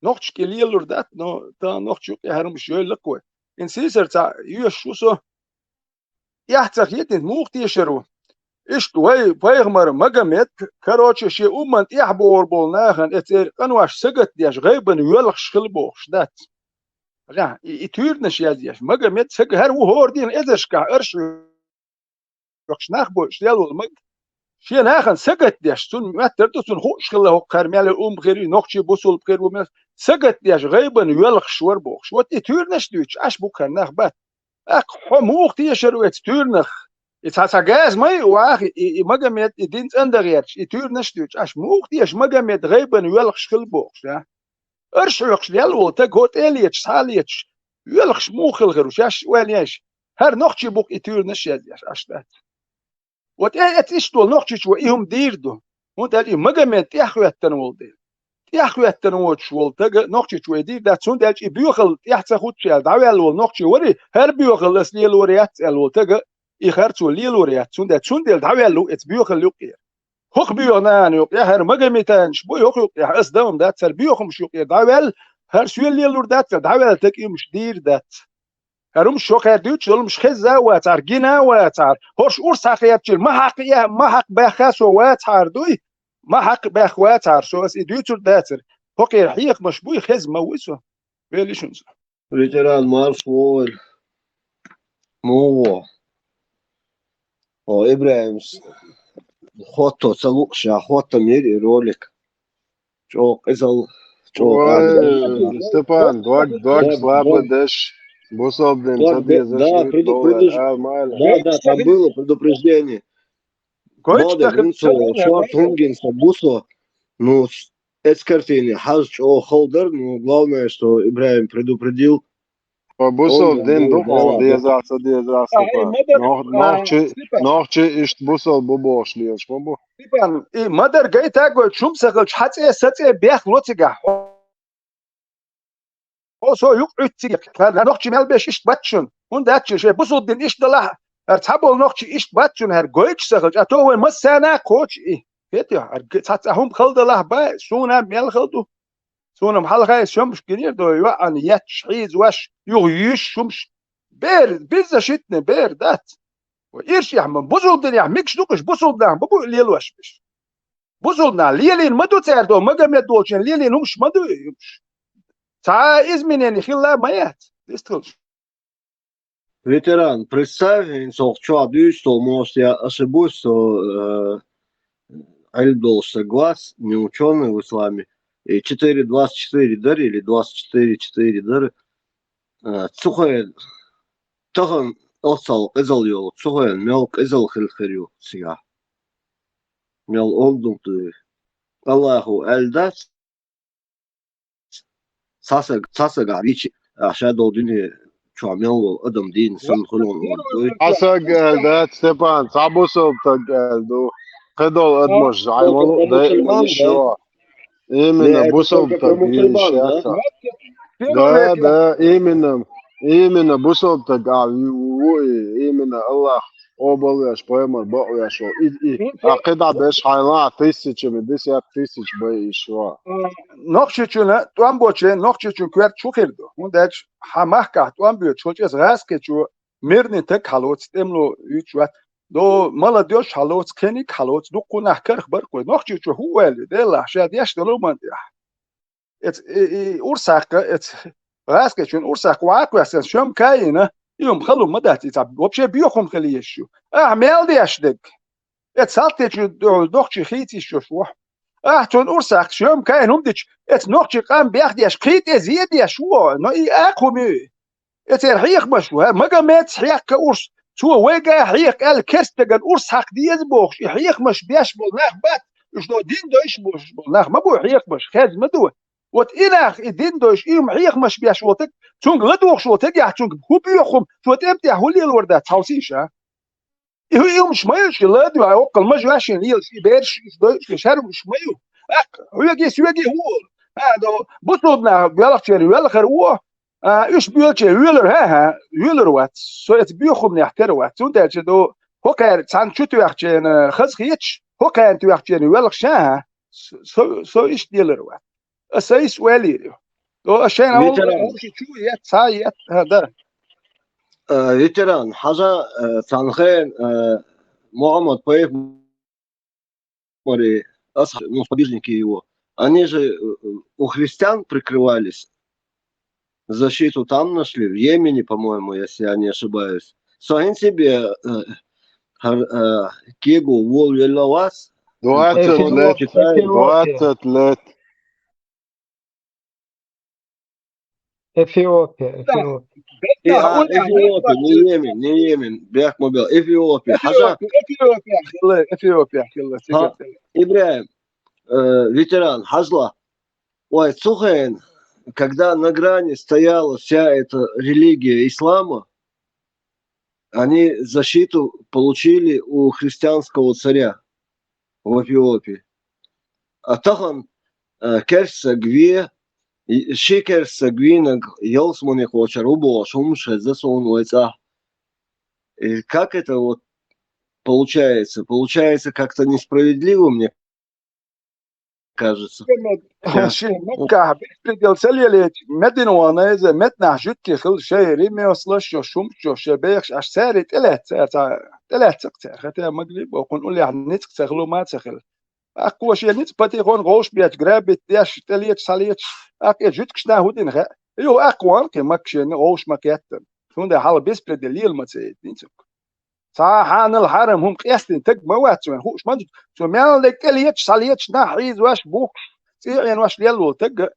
Нохчашка и лелур дац, но тахана нохчийн юкъе хӀара хӀумаш йойла-кх вай. Ин сийсара цхьа йоьшуш ву со. Эхь ца хетийта, муха тешар ву? Иштта вай пайхамар Магомед, короче, шен умман тӀехь бохур болу нахана эцеран къанош сагатдеш, гӀайбана воьлхуш хила бохуш дац. Ахьа, и, и туьйранаш язъеш. Магомед сага хӀара ву хӀора дийнахь эзаршкахь арш вокхуш нах бойуш лел волу маг. Шен нахана сагатдеш, цунна моьттар ду, цунна хууш хилла хӀокхара мел умма хир ву, нохчий бусулба хир ву, мел сагатдеш, гӀайбана воьлхуш вара бохуш. Вот и туьйранаш дуьйцуш, Ӏаш бу-кх хӀара нах бац. ТӀаккха хьо муха тешар ву эцу туьйранах? И цхьа, цхьа газа ма йиъ ваха, и, и Магомед, и дин цӀандан гӀерташ, и туьйранаш дуьйцуш, Ӏаш муха теша Магомед гӀайбана воьлхуш хила бохуш, а? Арш хьоькхуш лел волу таг, хӀо тӀе а леташ, схьа а леташ, воьлхуш муха хила хир ву, шаьш ойла еш? ХӀара нохчий бу-кх и туьйранаш язъеш, Ӏаш дац. Вот э, эцу иштта волу Нохчийчу вай и хӀума дийр ду. ХӀунда аьлча и Магомед тӀехьахӀоьттина волу дела. ТӀехьахӀоьттина воцуш волу тага Нохчийчу вай дийр дац, хӀунда аьлча и боьхалла тӀехь ца хуттуш аьлла дӀаваьлла волу нохчий варий, хӀара боьхалла ас лелор яц аьлла волу тага, и харцо лелор яц, цундела, цундела дӀаваьлла ву эцу боьхалла юкъера. ХӀокху боьха нахана юкъа, хӀара Магометанаш буй, хӀокху юкъа, ас дан дац, хӀара боьхамаш юкъера дӀаваьлла, хӀара соьла лелур дац, хӀара дӀаваьлла таг и хӀумаш дийр дац. ХӀара хӀумаш шо кхаьр дуьйцуш йолу хӀумаш хезза а вацахьара, гина а вацахьара, хӀорш урс хьакхаьрчира, ма хьакха, ма хьакха баьхха со вацахьара дуй, ма хьакха баьхха вацахьара со, ас и дуьйцур дацара. ХӀокхеран хьехамаш буй, хеза ма вуй со. Вели шуна со. Ветеран, марш вогӀийла. Муха? О, ИбрахӀимас хотто ца луъуш, ша хоттам йира и ролик. ЧӀогӀа къизал, чӀогӀа Ой, къабил. Степан, дог, дог, Дог, слабо дог. Деш, бусалба дин Дог, ца дезаш да, вид предупредуж-, довлар, а, майла. Да, да, там было предупреждение. Койч Балда тахар гунцо, чалара шорт гунгин са бусо. Ну, с-, эцкартини хьаж чӀогӀа хала дар, ну, главное, что ИбрахӀим предупредил. Ва бусалба дин ду хьо, деза, ца деза, Степан. Нох-, нохчи, нохчи ишт бусалба бу бохуш лелаш ма бу. Степан, и ма-дарра гайтагой, чум ца хилча, хьа цӀе, са цӀе бех ло цигахь. Хьо со юкъ Ӏуьттига, нохчи мел беш ишт бац шун. ХӀунда аьлча шайн бусалба дин ишт далахь, ара цхьаболу нохчи ишт бац шун, хӀара гойтуш ца хилча, а то вай массарна а кхочу и. Хетий, хӀара г-, цхьа цхьа хӀума хала далахь бан, суна мел хала ду. Суна-м хьалха и шомаш гинера до, йоӀана етташ, хьийзавеш, юха йиш шумаш. Бер, безза шитне, бер дац. Ва иршехь ма, бусалба динехь мегаш ду-кх уьш, бусалба нах ма бу лелош уьш. Бусалба нах лелийна ма ду цаьрга, Магомед волчун лелийна хӀумаш ма ду уьш. Цхьа а изменени хилла а ма яц. Иштта хилча. Ветеран, представь, хӀинца хӀокху чохь дуьйцу, может, я ошибусь, со, э, Ӏилма долуш стаг вац, не учёный в исламе, и четыре двадцать четыре дара или двадцать четыре четыре дара. Э, цу хенахь тахана оццул къизалла йолу, цу хенахь мел къизалла хила хир ю цигахь. Мел онда ду. Аллахо аьлла дац, цхьа саг, цхьа сагахь вичи, а, ша долу дуьне чохь мел волу адам дийна санна хуьлу ван олу. Цхьа саг аьлла дац, Степан, цхьа бусалба стаг аьлла ду. Кхидолу адамаш зӀай ма луъу дайа ма йиш йо. Именно бусалба стаг дийна шаьш. Да, да, именно, именно бусалба стаг а ву и, именно Аллах къобал веш, пайхамар бакъ веш ву. И, и, а кхидӀа беш хьайла тысячами, десятки тысяч бай иш ву. Нохчичунна тӀом боче, нохчичун коьрта чу хир ду. ХӀунда аьлча хьан махкахь тӀом боьдуш волчу иза гӀазкхичо мирный таг хьалоцу, тӀемало юьйцуш вац. До молодёжь хьалоцу, кхениг хьалоцу, дуккха нах карах барх вай. Нохчичо хӀун ойла ю, Деллахь, ша деш долу ма тӀехь. Эца, и, и, урс хьаккха, эца, гӀазкхичун урс хьаккха, ваха кхоьссина, шоьм кайина, и хӀума халун ма дац, и цхьа вообще боьхум хила езаш ю. Ахьа мел деш дерг. Эца салтечун нохчий хийца йиш йолуш ву. Ахьа цунна урс хьаккха, шоьм кайина хӀума дича, эца нохчий къам бехдеш, кхин тӀе зе деш ву, но и акха хӀума ю. Эцеран хьехамаш ву, хӀара Магомедс хьехка урс, цо вайга хьехка аьлла, керста дагана урс хьакха деза бохуш, и хьехамаш беш болу нах бац, уьш до дин дойш болуш болу нах ма бу хьехамаш, хезна ма ду. Вот и нах, и дин дойш, и хьехамаш беш волу таг, цуьнга ладугӀуш волу тагехь, цуьнга хӀун боьху хӀума, цо тӀемтӀехь хӀун лелор дац, хьовсийша? И хӀу и хӀумаш ма ю, ши ладугӀа, оккхал ма жоьшина лелаш, и бераш, уьш дойуш, шаьрмаш ма ю. ТӀаккха хьоьгий, соьгий хӀун олу? А, до, бусулба нах боьлхучеран велхар ву, а, уьш боьлча велар, хӀа-хӀа, велар вац. Со эца боьхумнех тера вац. Цундела ду, хӀокхара цхьаьна чу тоьхчена хаза хеташ, хӀокхарна тоьхчена велха ша, хӀа, со, со, со иштта лелар вац. Аса иштта ваьллийр ю. До, аса шайна Ветеран. Хьовсичу ет, ца ет, хӀа, да. Э, ветеран, хьажа, э, цхьана хен, э, Мухаммад Пайхамар Мари, ас-, ну, сподвижники его, они же, э, у христиан прикрывались, защиту там нашли, в Йемене, по-моему, если я не ошибаюсь. Со хӀинца бе, э, хар-, э, кего вол велла вас? Двадцать лет, Китай. Двадцать лет. Эфиопия, Эфиопия. И, а, Эфиопия, не Йемен, не Йемен, бехк ма бел, Эфиопия. Хьажа. Эфиопия, Эфиопия хилла, Эфиопия хилла, Ха, Эфиопия. Ибрахим, э, ветеран, хьажла. Ой, цу хен, когда на грани стояла вся эта религия ислама, они защиту получили у христианского царя в Эфиопии. А тахан, э, керста саг ве, и ши керста саг вийнаг ялсаманехочар ву бохуш хӀумаш хеза суна вай цӀахь. И как это вот получается? Получается как-то несправедливо, мне кажется. Шен Маккахь беспредел ца лелийча, медина вахана иза, метнахь жуьгти хила шайн ремеслаш йо, шумаш йо, шайн бехаш, аш цаьрий тӀелаьцна, цара ца, тӀелаьцна-кх цара, хотя могли бы, кхунна уллехь ницкъ ца хилу ма ца хила. Аккхо шен ницкъ патихонна гӀовш бетташ, грабить деш, тӀелеташ, схьалеташ, аккха и жуьгташна хӀун дина хаьа? Юха аьккхаваьнна кхин Макка шена, вовшах ма кхеттара. Цундела хьалха беспредел лела ма ца яйтина цуьнга. Цхьа хьанал хьарам хӀума къестина таг ма вац цу вайн, хууш ма ду. Цо мел дерг тӀелеташ, схьалеташ, нах хьийзош, бухкуш, цӀий Ӏенош лелла волу таг а,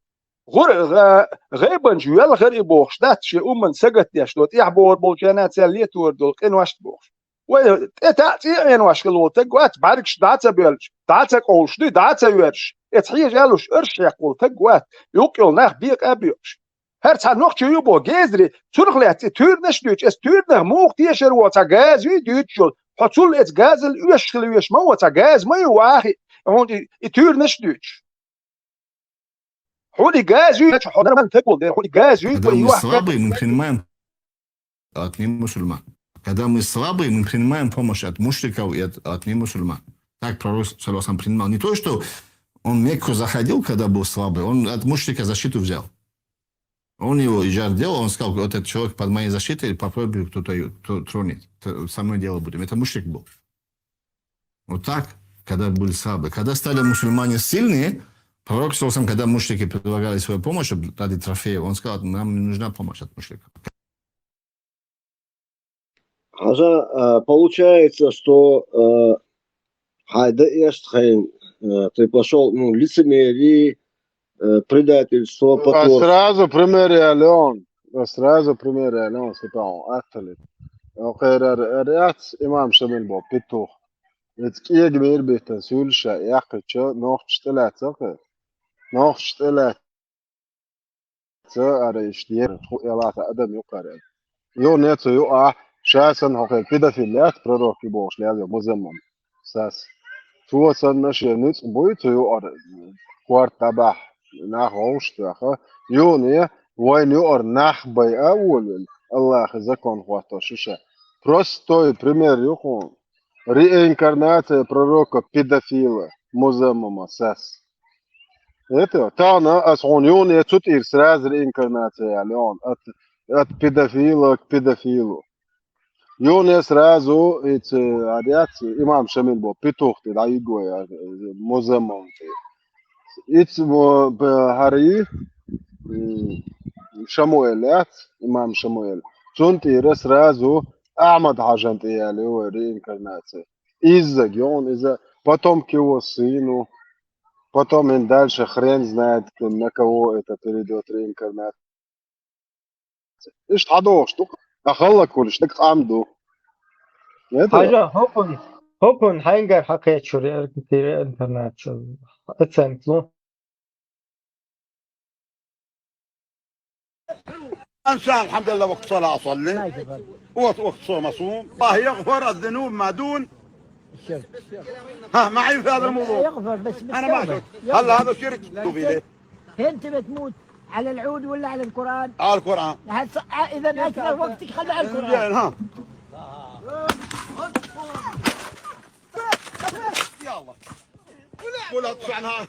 гӀур-, гӀа-, гӀайбанчу велхар и бохуш дац, шен умман сагатдеш долу, тӀехь богӀур болчарна цаьрга летор долу къиношна бохуш. Вай тӀе таӀ цӀий Ӏенош хилла волу таг вац, бӀаьргаш дӀа а ца боьллуш, дӀа а ца къовлуш дуй, дӀа а ца воьрзуш, эца хьежа аьллуш, арш хьекха волу таг вац, юккъе йолу нах бекъа а боькъуш. ХӀара цхьа нохчо ю боху, гезари, цунах лаьцна и туьйранаш а дуьйцуш, эца туьйранах муха тешар ву, цхьа газа юй дуьйцуш йолу. Хьо цул эца газал оьшуш хила веш ма ву, цхьа газа ма ю вахи, хьуна и, и туьйранаш а дуьйцуш. Хьуна и газа юй, хьо нормальный таг волу дела, хьуна и газа юй, Когда мы слабые, мы принимаем от немусульман. Когда мы слабые, мы принимаем помощь от мушриков и от, от немусульман. Так пророк, саллаллаху алейхи ва саллям, принимал. Не то, что он в Мекку заходил, когда был слабый, он от мушрика защиту взял. Он его иджар делал, он сказал: «Вот этот человек под моей защитой, попробуй кто-то её тро-, тронет. Т-, со мной дело будем». Это мушрик был. Вот так, когда были слабые. Когда стали мусульмане сильные, пророк, саллаллаху алейхи ва саллям, когда мушрики предлагали свою помощь, чтобы дать трофеи, он сказал: «Нам не нужна помощь от мушриков». Хьажа, а, получается, что, а, хьайн дан эшна хьайна, а, ты пошёл, ну, лицемерие, э, предательство, а, потворство. Сразу пример я, Леон. А, сразу пример я, Леон, Степан, атали. Окхерар, ар яц имам Шамил бо, петух. Эца кӀега мийра биттан суьйлуш ша яьккхича, нохчаш тӀелаьцна кхы. Нохчаш тӀелаьцна. Ца ара иштта ер, хӀу элата адам юкъара. Юха нецо юкъа, ша санна хӀокхуьнан педофил яц, пророк ю бохуш лелла музаммам сас. Цо санна шен ницкъ буй цу юкъара, корта дӀабахьа, нах вовшах тоьхна. Юха не, вайна юкъара нах байа а волавелла, Аллахьан закон хӀотто шу ша. Простой пример ю хьуна. Реинкарнация пророка педофила, музаммама сас. Это, тахана ас хьуна юха не цу тӀера сразу реинкарнация яьлла, юха от, от педофила к педофилу. Юха не сразу, эца, ар яц, имам Шамил бо, петух тӀе дӀайигго я, музаммам тӀе. Иц мо, б-, хӀара йий, м, Шамуэл яц, имам Шамуэл. Цунна тӀера сразу Ахьмад-Хьажан тӀе яьлла ю вай реинкарнация. Изза, геон, иза, потом к его сыну, потом и дальше хрен знает, на кого это перейдёт реинкарнация. Иштта хьадогӀуш ду, а халлакулиш, дага къам ду. Это Хьажа, хӀокхун, хӀокхун хьайгара хьакхечур реинкарнация. Оценка, ну. إن شاء الحمد لله، وقت صلاة أصلي. وقت، وقت صوم أصوم. الله يغفر الذنوب ما دون. ها، ما عيب هذا الموضوع. يغفر، بس أنا ما بالتوبة. شفت. هل هذا شرك؟ شوفي ليه. أنت بتموت على العود ولا على القرآن؟ على القرآن. هسه، آه، إذا أكثر وقتك خلي على القرآن. زين، ها. يلا. ولا تدفعنا.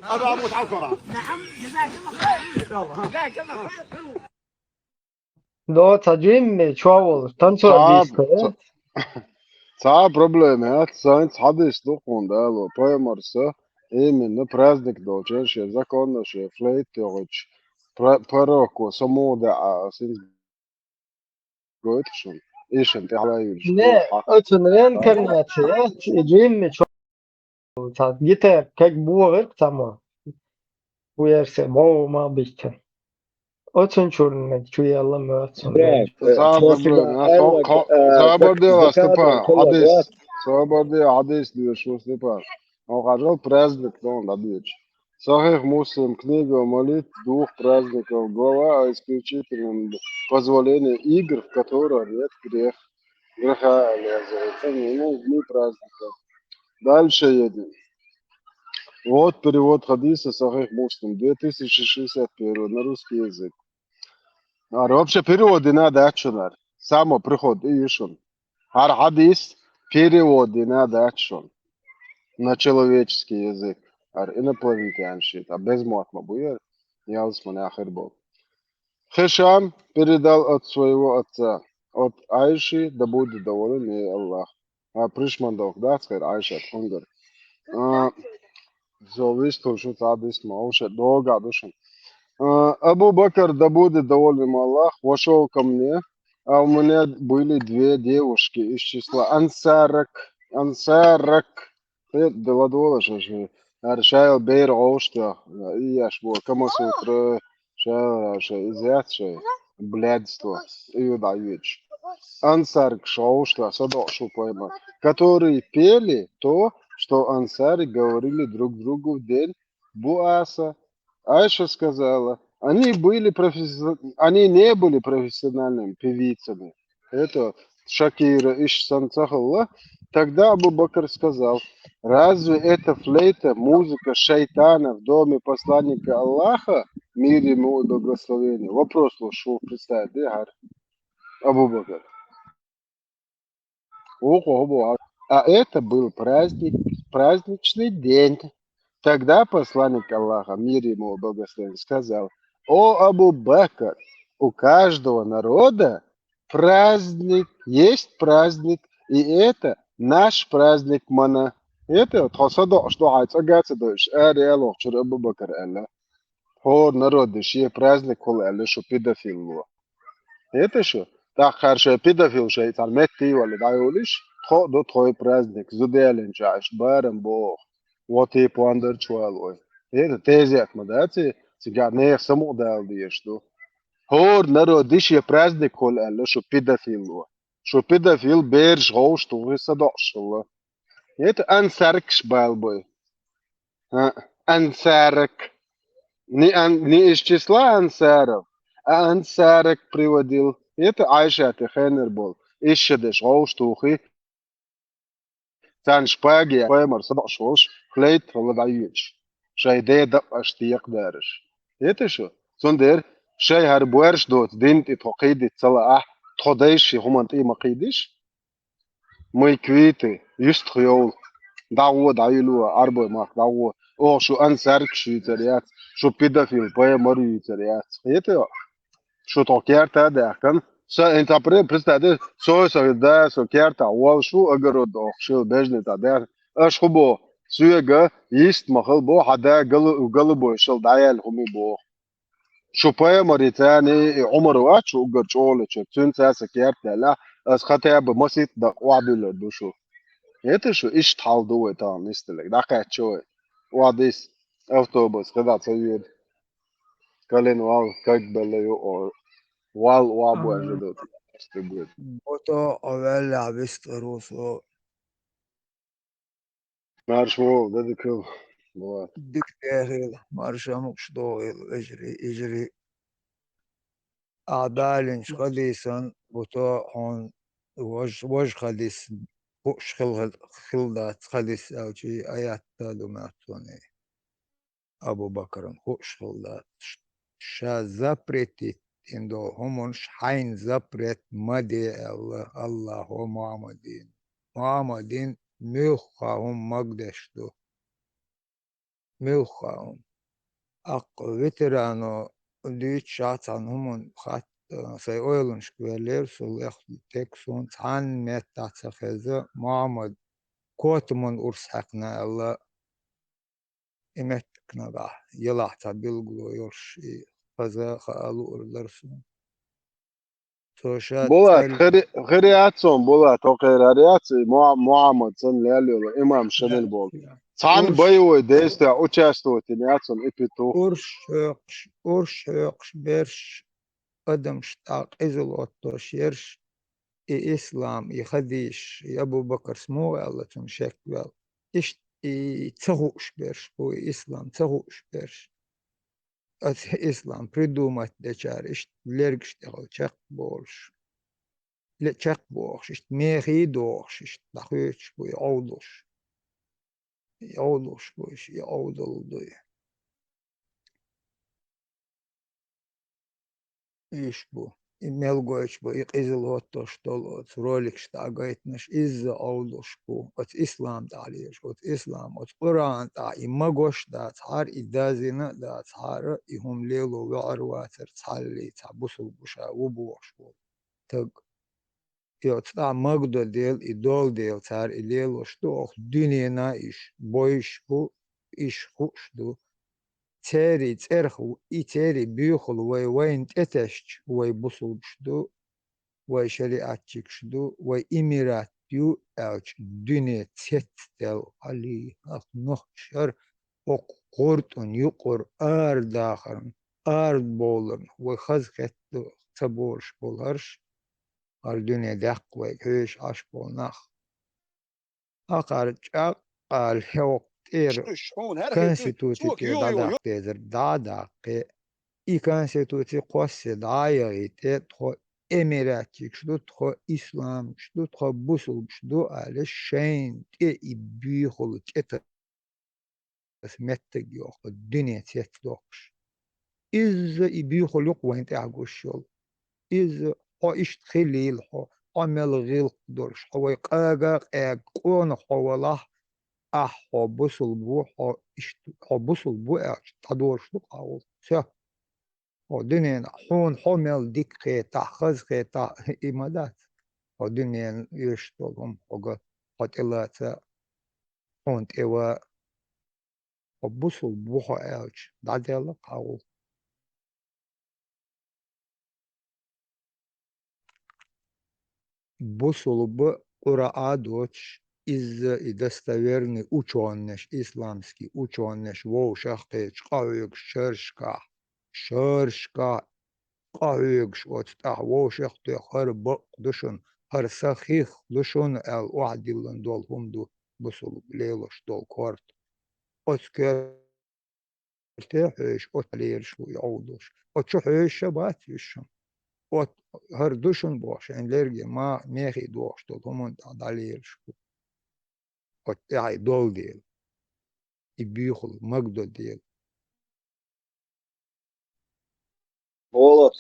أبى أموت على الكرة. نعم، جزاك الله خير. يلا، ها. جزاك الله خير. До, ца джимми, чувал, танцор Ца, диско, э? ца, ца проблема, э? Ца, ца хьадис дукхун дало, поймарса, именно праздник долча, ше законно, ше флейт йогӀич, пра-, пророко, само да, а, син гойтушун, ишан тӀехьлайвилш. Не, оцун реинкарнация, э? Джимми, чувал. Цхьа гитар, как богӀирг цхьаммо. Уерсе, богӀу ма битта. Оцун чурниг чу яла моьтту. Бля, э, Сабар просто дела, да, а, хо-, хо-, э, сабар как дела, закатом Степан, хьадис. Хьадис доьшу, Степан. Хьо хьажал праздник, но дӀадоьдуш. Сахих Муслим, книга о молитве двух праздников, глава о исключительном позволении игр, в которых нет грех. Греха, Аллах, это не, ну, дни праздников. Дальше едем. Вот перевод хадиса Сахих Муслим, две тысячи шестьдесят первый, на русский язык. А вообще перевод и надо, а чё надо? Само приход и ишун. Ар хадис перевод и надо, а чё? На человеческий язык. Ар инопланетян шит, а без мотма буер, ялс ман ахир был. Хишам передал от своего отца, от Айши, да будет доволен ей Аллах. А, пришмандалх, да, цхер Айшат, он говорит. А, зо висту шу цадис ма, он ше дога душин. А, Абу Бакр, да будет доволен им Аллах, вошёл ко мне, а у меня были две девушки из числа ансарок, ансарок. Э, да ладно, же, ар шайла бер гӀовшта, и яш бо, Камасутра, шайла, шай, изят шай, блядство, и дӀаюч. Ансарок шовшта, садо шупайма, которые пели то, что ансары говорили друг другу в день буаса. Айша сказала, они были профессион-, они не были профессиональными певицами. Это Шакира, иш сан цахалла. Тогда Абу Бакр сказал: «Разве это флейта, музыка шайтана в доме посланника Аллаха, мир ему и благословение?» Вопрос лу шу представить, да, гьар Абу Бакр. Ого, ого. А это был праздник, праздничный день. Тогда посланник Аллаха, мир ему и благословение, сказал: «О Абу Бакр, у каждого народа праздник, есть праздник, и это наш праздник мана». Это вот хасадо, что хай цагаца дойш, а реало чур Абу Бакр Алла. ХӀора народа шен праздник хул аьлла шу педофилло. ХӀета шу? ТӀаккха шай педофил шай цар метте валли дӀайолиш, тхо а ду тхой праздник, зуделин чаьш, барам боху. Вот и пуандар чуалой. ХӀета тезет ма дац, цига нех самукъадала дезаш ду. ХӀора народа шен праздник хул аьлла шу педофилло. Шу педофил бераш гӀовш тухи садоӀуш хилла. ХӀета ансаркаш бал бой. А, ансарок. Не, ан-, не из числа ансаров, а ансарок приводил. Это Айшата хенар бол. Ишшадеш гӀовш тухи. Царна шпаги, пайхамар садоӀуш волуш, флейт хала дӀайоьдуш. Шай де дакъаш текхадараш. Это шу? Цундер шай хӀара боьрш доцу дин тӀе тхо кхийдиц ца лаахь, тхо дайша ши хӀуман тӀе ма кхийдиш? Мой квиты, юстах йовла. ДӀагӀо, дӀайило, Ӏарбой мах дӀагӀо. Оха шу ансаркаш юьйцар яц, шу педофил пайхамар юьйцар яц. ХӀета йо? Шу тхо керта а даьхкан. Са ин ца пре-, представь, сой со да, со керта вал шу огород ох, шил бежни та да. Аш ху бо, соьга йист ма хал бо, хьа да гала-, галабой шал дӀаяьлла хӀуми бо. Шу пайхамари царни и Ӏумар вац шу уггар чӀогӀа лечуьйту, цуьнца аса керт даьлла, ас хатаба масит дакъа охьадуьллур ду шу. ХӀета шу иштта хьал ду вай тахана нисделларг, дӀакхаьчча вай. Охьадис, автобус, кхидӀа ца йоьду. Калин вал, кагбелла ю, о, вал, охьабоьжна ду. Бото, а ваьллахь вистхир ву со. Марша вогӀу, дадикал, Булат. Дика дехийла, марша мукъаш догӀийла, вежарий, йижарий. Ахьа далинчу хадисан, Бото, хьуна вож-, вожа хадис, хууш хила, хила дац хадис аьлча, и аят а ду моьтту суна. Абу Бакран хууш хила дац. Ш-, ша запретить йина долу хӀуманаш хьайна запрет ма де аьлла, Аллахо Мухьаммадин. Мухьаммадин муьлхха хӀума магадеш ду. Муьлхха хӀума. Аккха ветерано дуьйцуш цхьана хӀуманна хатта, сайн ойланашка веллера, со лехна текст суна цхьанна меттахь ца хеза, Мухьаммад котаман урс хьаькхна аьлла, и меттиг нагахь, елахь цхьа билгало йолуш, и хаза хаа луур дара суна. Цо ша Булат, цӀерга хири-, хири яц цунна, Булат, хӀокхерар яц, и Муа-, Мухьаммад санна лел йолу имам Шамил болу. Цхьанна боевой действие участвовать йина яц цунна и петух. Урс хьоькхуш, урс хьоькхуш берш, адамаш тӀаккха къизал оттош ерш, и ислам, и хадийш, и Абу Бакарс муха аьлла цунна шек вел. Иштта и ца хууш берш бу, и ислам ца хууш берш. Аса ислам придумать дечара иштта лергаш тӀехула чекхболуш. Ле-, чекхбохуш, иштта мехий дохуш, иштта дӀахоьцуш бу и Ӏовдалш. И Ӏовдалш бу, и Ӏовдал ду и. Уьш бу. И мел гойтуш бу, и къизал хӀоттош долу оцу роликаш дӀагайтинарш, изза Ӏовдалш бу. Оцу ислам тӀехь лелаш, оцу ислам, оцу Къуръан тӀехь и магош а дацахьара, и дазйина а дацахьара, и хӀума лело веӀар вацара цхьаллий, цхьа бусулба ша ву бохуш волу стаг. И оцу тӀехь магадо дела, и долу дела цара и лелош ду, оха дуьненахь иш бойуш бу, иш хууш ду. церий цӀерах, и церий буьйхал вай вайна тӀетаьшча, вай бусулбаш ду, вай шариатчикаш ду, вай эмират ю аьлча, дуьне цецдаьлла хьалий, хӀокху нохчашна, хӀокху гӀуртӀан юкъара арадахарна, арабовларна вай хазахетта ца бовлуш болу хӀорш, хӀара дуьне даккха вайга хьоьжуш Ӏаш болу нах. Ахара чӀагӀ а леха тӀера конституци тӀера дӀадаккха дезар дӀа а даккхий, и конституци кхоссий дӀа а яхийтий, тхо эмиратчикаш ду, тхо исламаш ду, тхо бусулбаш ду аьлла, шайна тӀе и буьйхал тӀетасса меттиг йоху дуьне цецдоккхуш. Изза и буьйхал ю-кх вайна тӀехь гуш йолу. Изза хьо иштта хилийла хьо, хьо мел гӀиллакх долуш, хьо вай къага а къега къонах хьо валахь, ахь хьо бусулба ву, хьо иштта, хьо бусулба ву аьлча, дӀадолуш ду-кх хьан гӀуллакх. Всё. Хьо дуьненахь, хьуна хьо мел дика хетахь, хаза хетахь, и ма дац. Хьо дуьненан оьшуш долу хӀума хьо га, хьо тӀелаца, хьуна тӀе ван, хьо бусулба ву хьо аьлча, дӀаделла-кх хьан гӀуллакх. Бусулба Къуръан доцуш, изза и достоверный учёныш, исламский учёныш вовшах а кхеташ къахьоьгуш шерашкахь, шерашкахь къахьоьгуш оцу тӀехь вовшах а тоьхна, хӀара бакъ ду шуна, хӀара сахих ду шуна аьлла охьадиллина долу хӀума ду бусулба лелош долу корта. Оцу коьрта тӀе хьоьжуш, оцу лелаш ву и Ӏовдалш. Оцу чу хьоьжуш а бац уьш шуна. Оцу хӀара ду шуна бохуш, шайн лерге ма-, мехий дохуш долу хӀуманна тӀехь дӀалелаш ву. Оцу тӀехь и долу дела. И буьйхал магадо дела. Болат,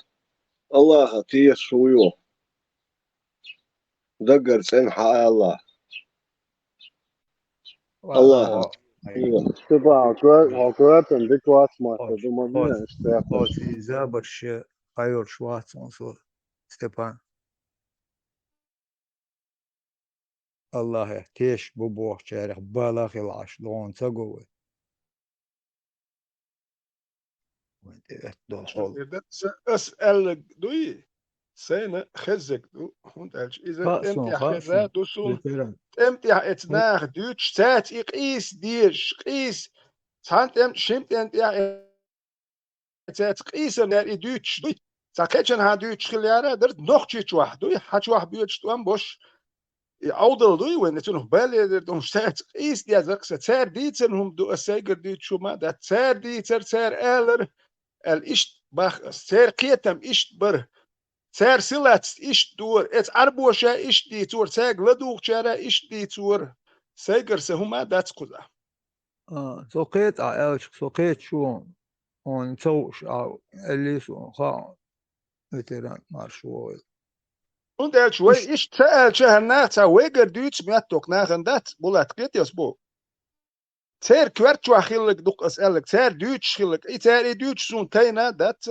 Аллаха тешаш ву ю. Даггара цӀена хьан Аллах. Аллаха. Степан, хьо коьртан дика вац ма, ду ма бина, иштта. Оцу забарш хьайолуш вац хьуна со, Степан. Аллахьех тешаш бу бохучарех бала хила Ӏаш, догӀун ца го вай. Вайн тӀе аьтта долу хьол. Аса, аса аьлларг дуй, сайна хеззарг ду, хӀунда аьлча иза тӀеман тӀехь хезна ду суна. ТӀеман тӀехь эца наха дуьйцуш, цаьрца и къийса дезаш, къийса, цхьана тӀеман, шина тӀеман тӀехь цаьрца къийсам дер и дуьйцуш дуй. Цхьа кхечанхьа дуьйцуш хила яра дара, нохчий чохь дуй, хьан чохь боьдуш тӀом бош. И Ӏовдал дуй вайн, цунах бале дер ду, цаьрца къийса деза-кх сан. Цара дийцар хӀума ду, ас сайгара дуьйцуш хӀума дац. Цара дийцар, цара алар, аьлла иштта бах ас. Церан кхетам иштта бара. Цара силац иштта дора. Эца Ӏарбоша иштта дийцора, цаьрга ладугӀучара иштта дийцора. Сайгара сан хӀума дац кхузахь. А, со кхета ахь аьлча, со кхета шу, хьуна ца хууш ахь аьллий суна, хаьа, ветеран марш вогӀийла. ХӀунда аьлча вай иштта ца аьлча, хӀара нах цхьа вайгара дуьйцу моьтту-кх нахана дац, Булат, кхеташ бу. Церан коьрта чохь хилларг ду-кх ас аьлларг, цара дуьйцуш хилларг, и цара и дуьйцуш суна тайна дац.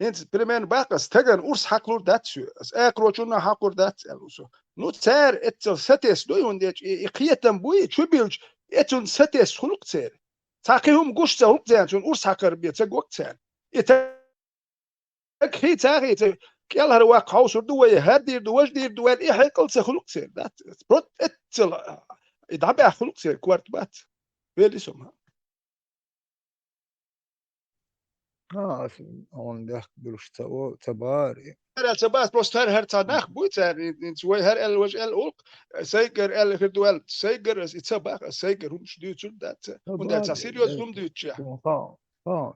ХӀинца примерно баккха ас, стагана урс хьакхалур дац соьга, ас акхарочунна хьакхур дац аьлла со. Ну, цара эццал сатесна дуй, хӀунда аьлча и, и кхетам буй, чу билча, эцунна сатесна хуьлу-кх церан. Цхьа кхин хӀума гуш ца хуьлу-кх церан, цунна урс хьакхар бен ца го-кх царна. И таг хи ца хи ца, кӀелхьара ваккха хьовсур ду вай, хӀара дийр ду, важа дийр ду ваьлла, и хьекъал ца хуьлу-кх церан, дац. Просто эццал и дӀабаьхна хуьлу-кх церан, корта бац. Вели со ма. А, ас хьуна бехк буьллуш ца о-, ца бари. ХӀара ца бац, просто хӀара, хӀара цхьа нах буй цара, и, и, вай хӀара аьлла, важа аьлла улкх, сайгара аьлла хир ду аьлла, сайгара ас и ца бах, ас сайгара хӀумаш дуьйцур дац. ХӀунда аьлча цхьа серьёзно хӀума дуьйцучехь. Ха, ха,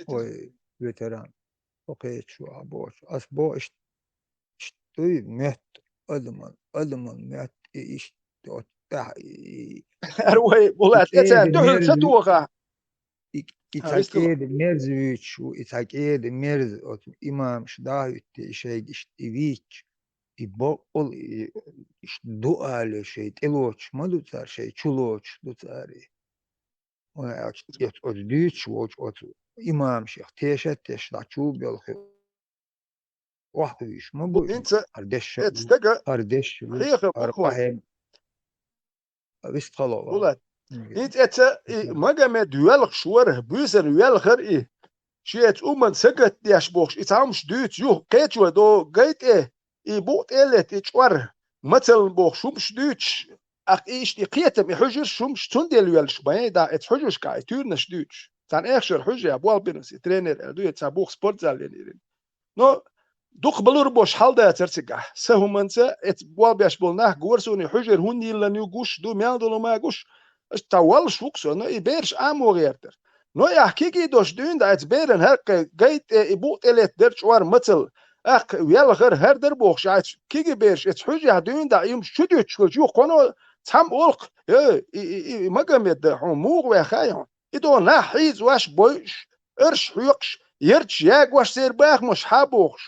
вай ветеран. Со кхеташ ву ахь бохучу. Ас боху иштта, иштта дуй моьтту адаман, адаман моьтту и иштта оцу тӀехь и, и, хӀара вай, Булат, и цӀеран дуьхьал ца тоха. И, и цхьа кӀеда мерза вуьйцуш ву, и цхьа кӀеда мерза оцу имамаш дӀахӀуьттий, и шайга иштта и вийча, и боккъал, и иштта ду алий, шайн тӀелоцуш ма ду цара, шайн чулоцуш ду цара и. Вай аьлча, оцу, оцу дуьйцуш волчу оцу имамашех теша а тешна, дӀа чу а белхи, охьахуьйсуш ма бу и. ХӀинца хӀара дешша, хӀара дешша, хӀара къахьегна. Вистхало ван. Булат, Мгм. ХӀинца эца и Магомед велхаш вара, буьйсанна велхар и, шеца уман сагатдеш бохуш, и цхьа хӀумаш дуьйцу юха кхечо до гайтӀе, и букъ тӀе а летта, и чӀор, мацалла бохуш хӀумаш дуьйцуш, ахь и иштта и кхетам, и хьуьжарш хӀумаш цундела йоьллуш бан, да, эца хьуьжаршка и туьйранаш дуьйцуш. Царна эхшар хьуьжа я, болх бина аса, и тренер аьлла дуьйцу, цхьа бух спортзал йина ирина. Но дукха балур бош хьал дацар цигахь. Сан хӀуманца эца болх беш болу нах гора суна, и хьуьжар хӀунда йиллан ю гуш ду, мел долу ма гуш, аш цхьа валлаш ву-кх со, но и бераш Ӏамо гӀертара. Но и ахь кегий дош дуьйна да, эца беран хӀара кхе гайтӀе, и букъ тӀе летта дара чӀор, мацалла, ахь велхар хӀара дара бохуш, ахь кегий бераш эца хьуьжехь дуьйна да, и хӀумаш чу дуьтуш хилча, юха кхоно цхьамма олу-кх, э, и, и, и, и Магомед хьуна муха ваьхна ю хьуна? И догӀу нах хьийза ваш бойуш, арш хьоькхуш, ярташ ягош, церан бахамаш хьа бохуш.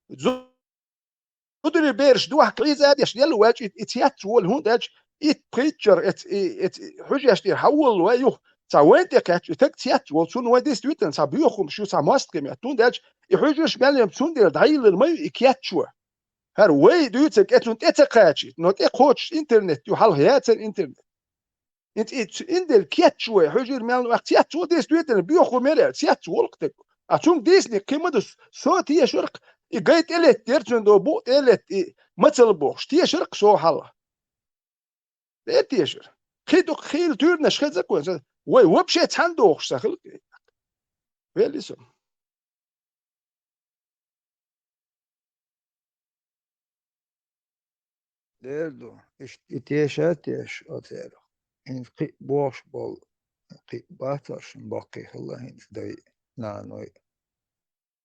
Зударий бераш дохка хьийза а деш, делла ваьлча, и, и цец волу, хӀунда аьлча итт пхийтта шарахь эц-, и, эц-, и хьуьжарш тӀера хьан волу вай юха? Цхьа вайн тӀе кхаьчча, и таг цец волу, цунна вай дистуьйтан цхьа боьхамаш ю, цхьа мостагӀ ю, хӀунда аьлча и хьуьжарш мел йина цундела дӀайиллина ма ю и кечо. ХӀара вай дуьйцург эцунна тӀе ца кхачийта, но тӀе кхочуш интернет ю, хьалха яцара интернет. ХӀинца и ц-, индела кечвой, хьуьжар мел ваьхна, цец ву дистуьйтина, боьха хӀума яра, цец волу-кх дерг. А цунга дийцинарг кхин ма ду, со тешар-кх, и гай тӀе летта яра цуьнан до, букъ тӀе летта, и мацалла бохуш, тешар-кх со хьалха. Де тешар. Кхин дукха хийла туьйранаш хеза-кх вайн, вай вообще цхьаьна дохуш ца хилла-кх. Вели со. Дер ду, иштта и теша а теш оцерах. ХӀинца кхин а бохуш болу, кхин а бацаршна баккхий хилла хӀинца дай, наной.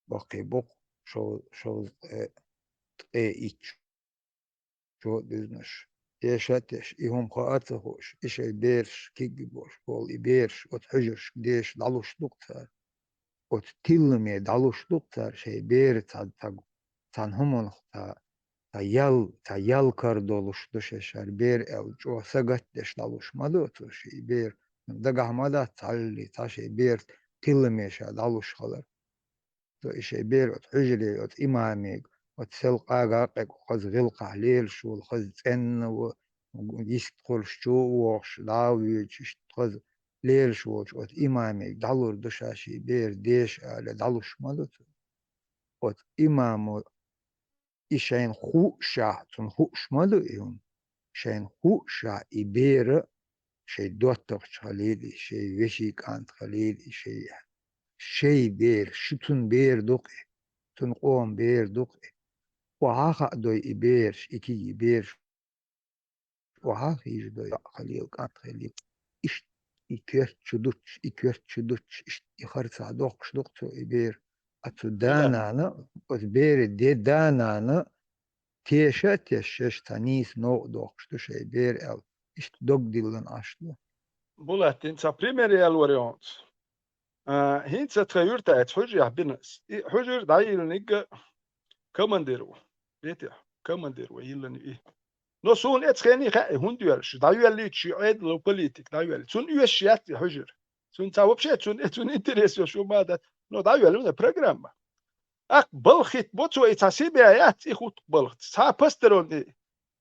Баккхий бу-кх шов-, шовзткъе ткъе итт чо а дуьзнаш. Теша а теш, и хӀума хаа а ца хууш, и шайн бераш кигги болуш болу и бераш оцу хьуьжаршка деша дӀалуш ду-кх цара. Оцу тилламе дӀалуш ду-кх цара шайн бер ца, ца, цхьана хӀуманах ца, ца ял, ца ял кара долуш ду шаьш хӀара бер аьлла, чӀогӀа сагатдеш дӀалуш ма ду оцу ши бер. Дагахь ма дац цхьалли цхьа шайн бер тилламе ша дӀалуш хилар. Цо и шайн бер оцу хьуьжаре, оцу имамега, оцу сел къага а къегу, хаза гӀиллакхахь лелаш волу, хаза цӀенна ву, йистхуьлуш чу а вогӀуш, дӀа а воьдуш, иштта хаза лелаш волчу оцу имамега дӀалур ду ша ши бер деша аьлла, дӀалуш ма ду цо. Оцу имамо и шайна хуушшехь, цунна хууш ма ду и хӀума, шайна хуушшехь и бер а, шайн доттагӀча хилийла и, шайн вешин кӀант хилийла и, шайн, шайн бер, шу цунна бер ду-кх и, цунна къоман бер ду-кх и. Охьа а хаа дой и бераш, и киги бераш, охьа а хиъна дой, йоӀ хилийла, кӀант хилийла. Иштта и коьрта чу дуттуш, и коьрта чу дуттуш, иштта и харцахь доккхуш ду-кх цо и бер. А цу да-нана, оцу беран де-да-нана теша а тешаш, цхьа нийса новкъа доккхуш ду шайн бер аьлла, иштта дог диллина Ӏаш ду. Булат, хӀинца цхьа пример яла вара хьуна. А, хӀинца тхан юьртахь хьуьжарехь бина ас. И хьуьжар дӀайиллинарг командир ву. Дитя, командир ву, йиллина и. Но суна эцу хене хаьа, хӀунда йоьллуш, дӀайоьллийта ши Ӏедало политик, дӀайоьллий. Цунна оьшуш яц и хьуьжар. Цунна цхьа вообще, цунна, цунна интерес йолуш хӀума дац. Но дӀайоьллина программа. Аккха балха хӀитта бо цо, и цхьа себе яц, и хӀутту балха. Цхьа посторонний.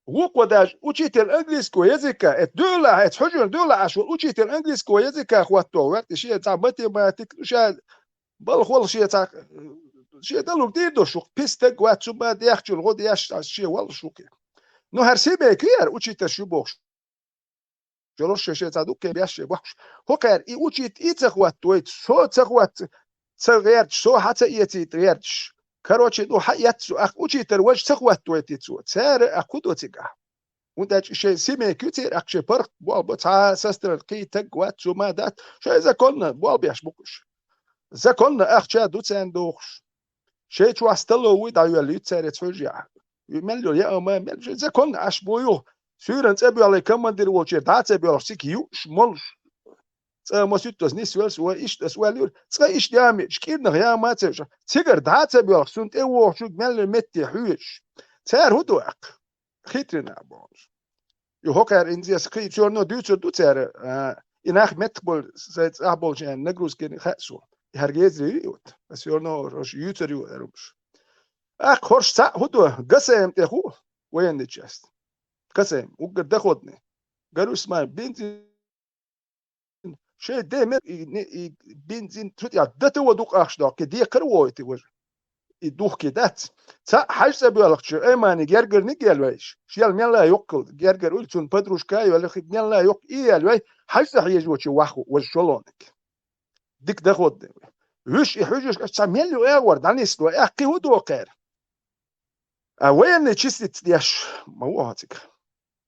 Вукхо даже учитель английского языка, это дуьла, это хьуьжар дуьла Ӏаш волу учитель английского языка хӀотто ваьтта, шен цхьа математика, ша балха волу шен цхьа, шен далург дийр долуш ву-кх, пис стаг вац, цу ма дехчул гӀо деш, шен воллуш ву-кх. Ну, хӀара семейка яра учитель шу бохуш. Чолуш шен, шен цхьа дуккхе беш шен бохуш. ХӀокхара и учитель и ца хӀоттавайта, со ца хӀотта, ца гӀерташ, со хьа ца эцийта гӀерташ. Короче, ну, хьа эццу, ах учитель важа ца хӀоттавайта цо. Цара ах хӀун до цигахь? ХӀунда аьлча шайн семейка ю церан, ах шайн паргӀат болх бо, цхьа сестран кхин таг вац, цу ма дац. Шайн законно болх беш бу-кх уьш. Законно ахча ду царна дохуш. Шайн чохь столовый дӀайоьллуьйту цара эцу хьуьжарехь. Мел йолу яа ма, мел шайн законно Ӏаш бу ю. Суьйранна цӀа боьлхий командир волчера дӀа а ца боьлхуш, цига юуш, молуш. ЦӀа масуьттаза нисвелла, вай иштта ас ваьлла юра. Цкъа иштта яа меъча, кӀирнах яа ма ца веша. Цигара дӀа а ца боьлхуш, цунна тӀе вогӀучуьнга мел метте хьоьжуш. Цара хӀун ду аккха? Хитрина бохуш. И хӀокхара инзес кхин, всё равно дуьйцур ду цара, а, и нах меттах болу, сайн цӀахь болчу нагрузкина хаьа суна. И хӀара гезаре ю и вот. Ас всё равно хӀорш юьйцур ю аьлла хӀумаш. Аккха хӀорш цхьаъ хӀун ду, ГСМ тӀе ху, военный часть. ГСМ, уггар доходный. Гаруш ма бензин Шей де мер, и, не, и бензин цу тӀехь дата во дукха ахча доккхи, декхар а войти важа. И духке дац. Цхьаъ хьаьж цӀа боьлхучу Аймани гергарниг а елвайш. Шел мелла йоккхал, гергар уьлла цунна подружка а йолу, хи мелла йоккха и елвай, хьаьж цӀа хьежочу ваху, важа шолониг. Дика даходде. Вуьш и хьуьжуш, аш цхьа мел ю агӀор, дӀанисло, аьккхи хӀун доху кхаьра? А военный частица деш, ма ву хьо цига.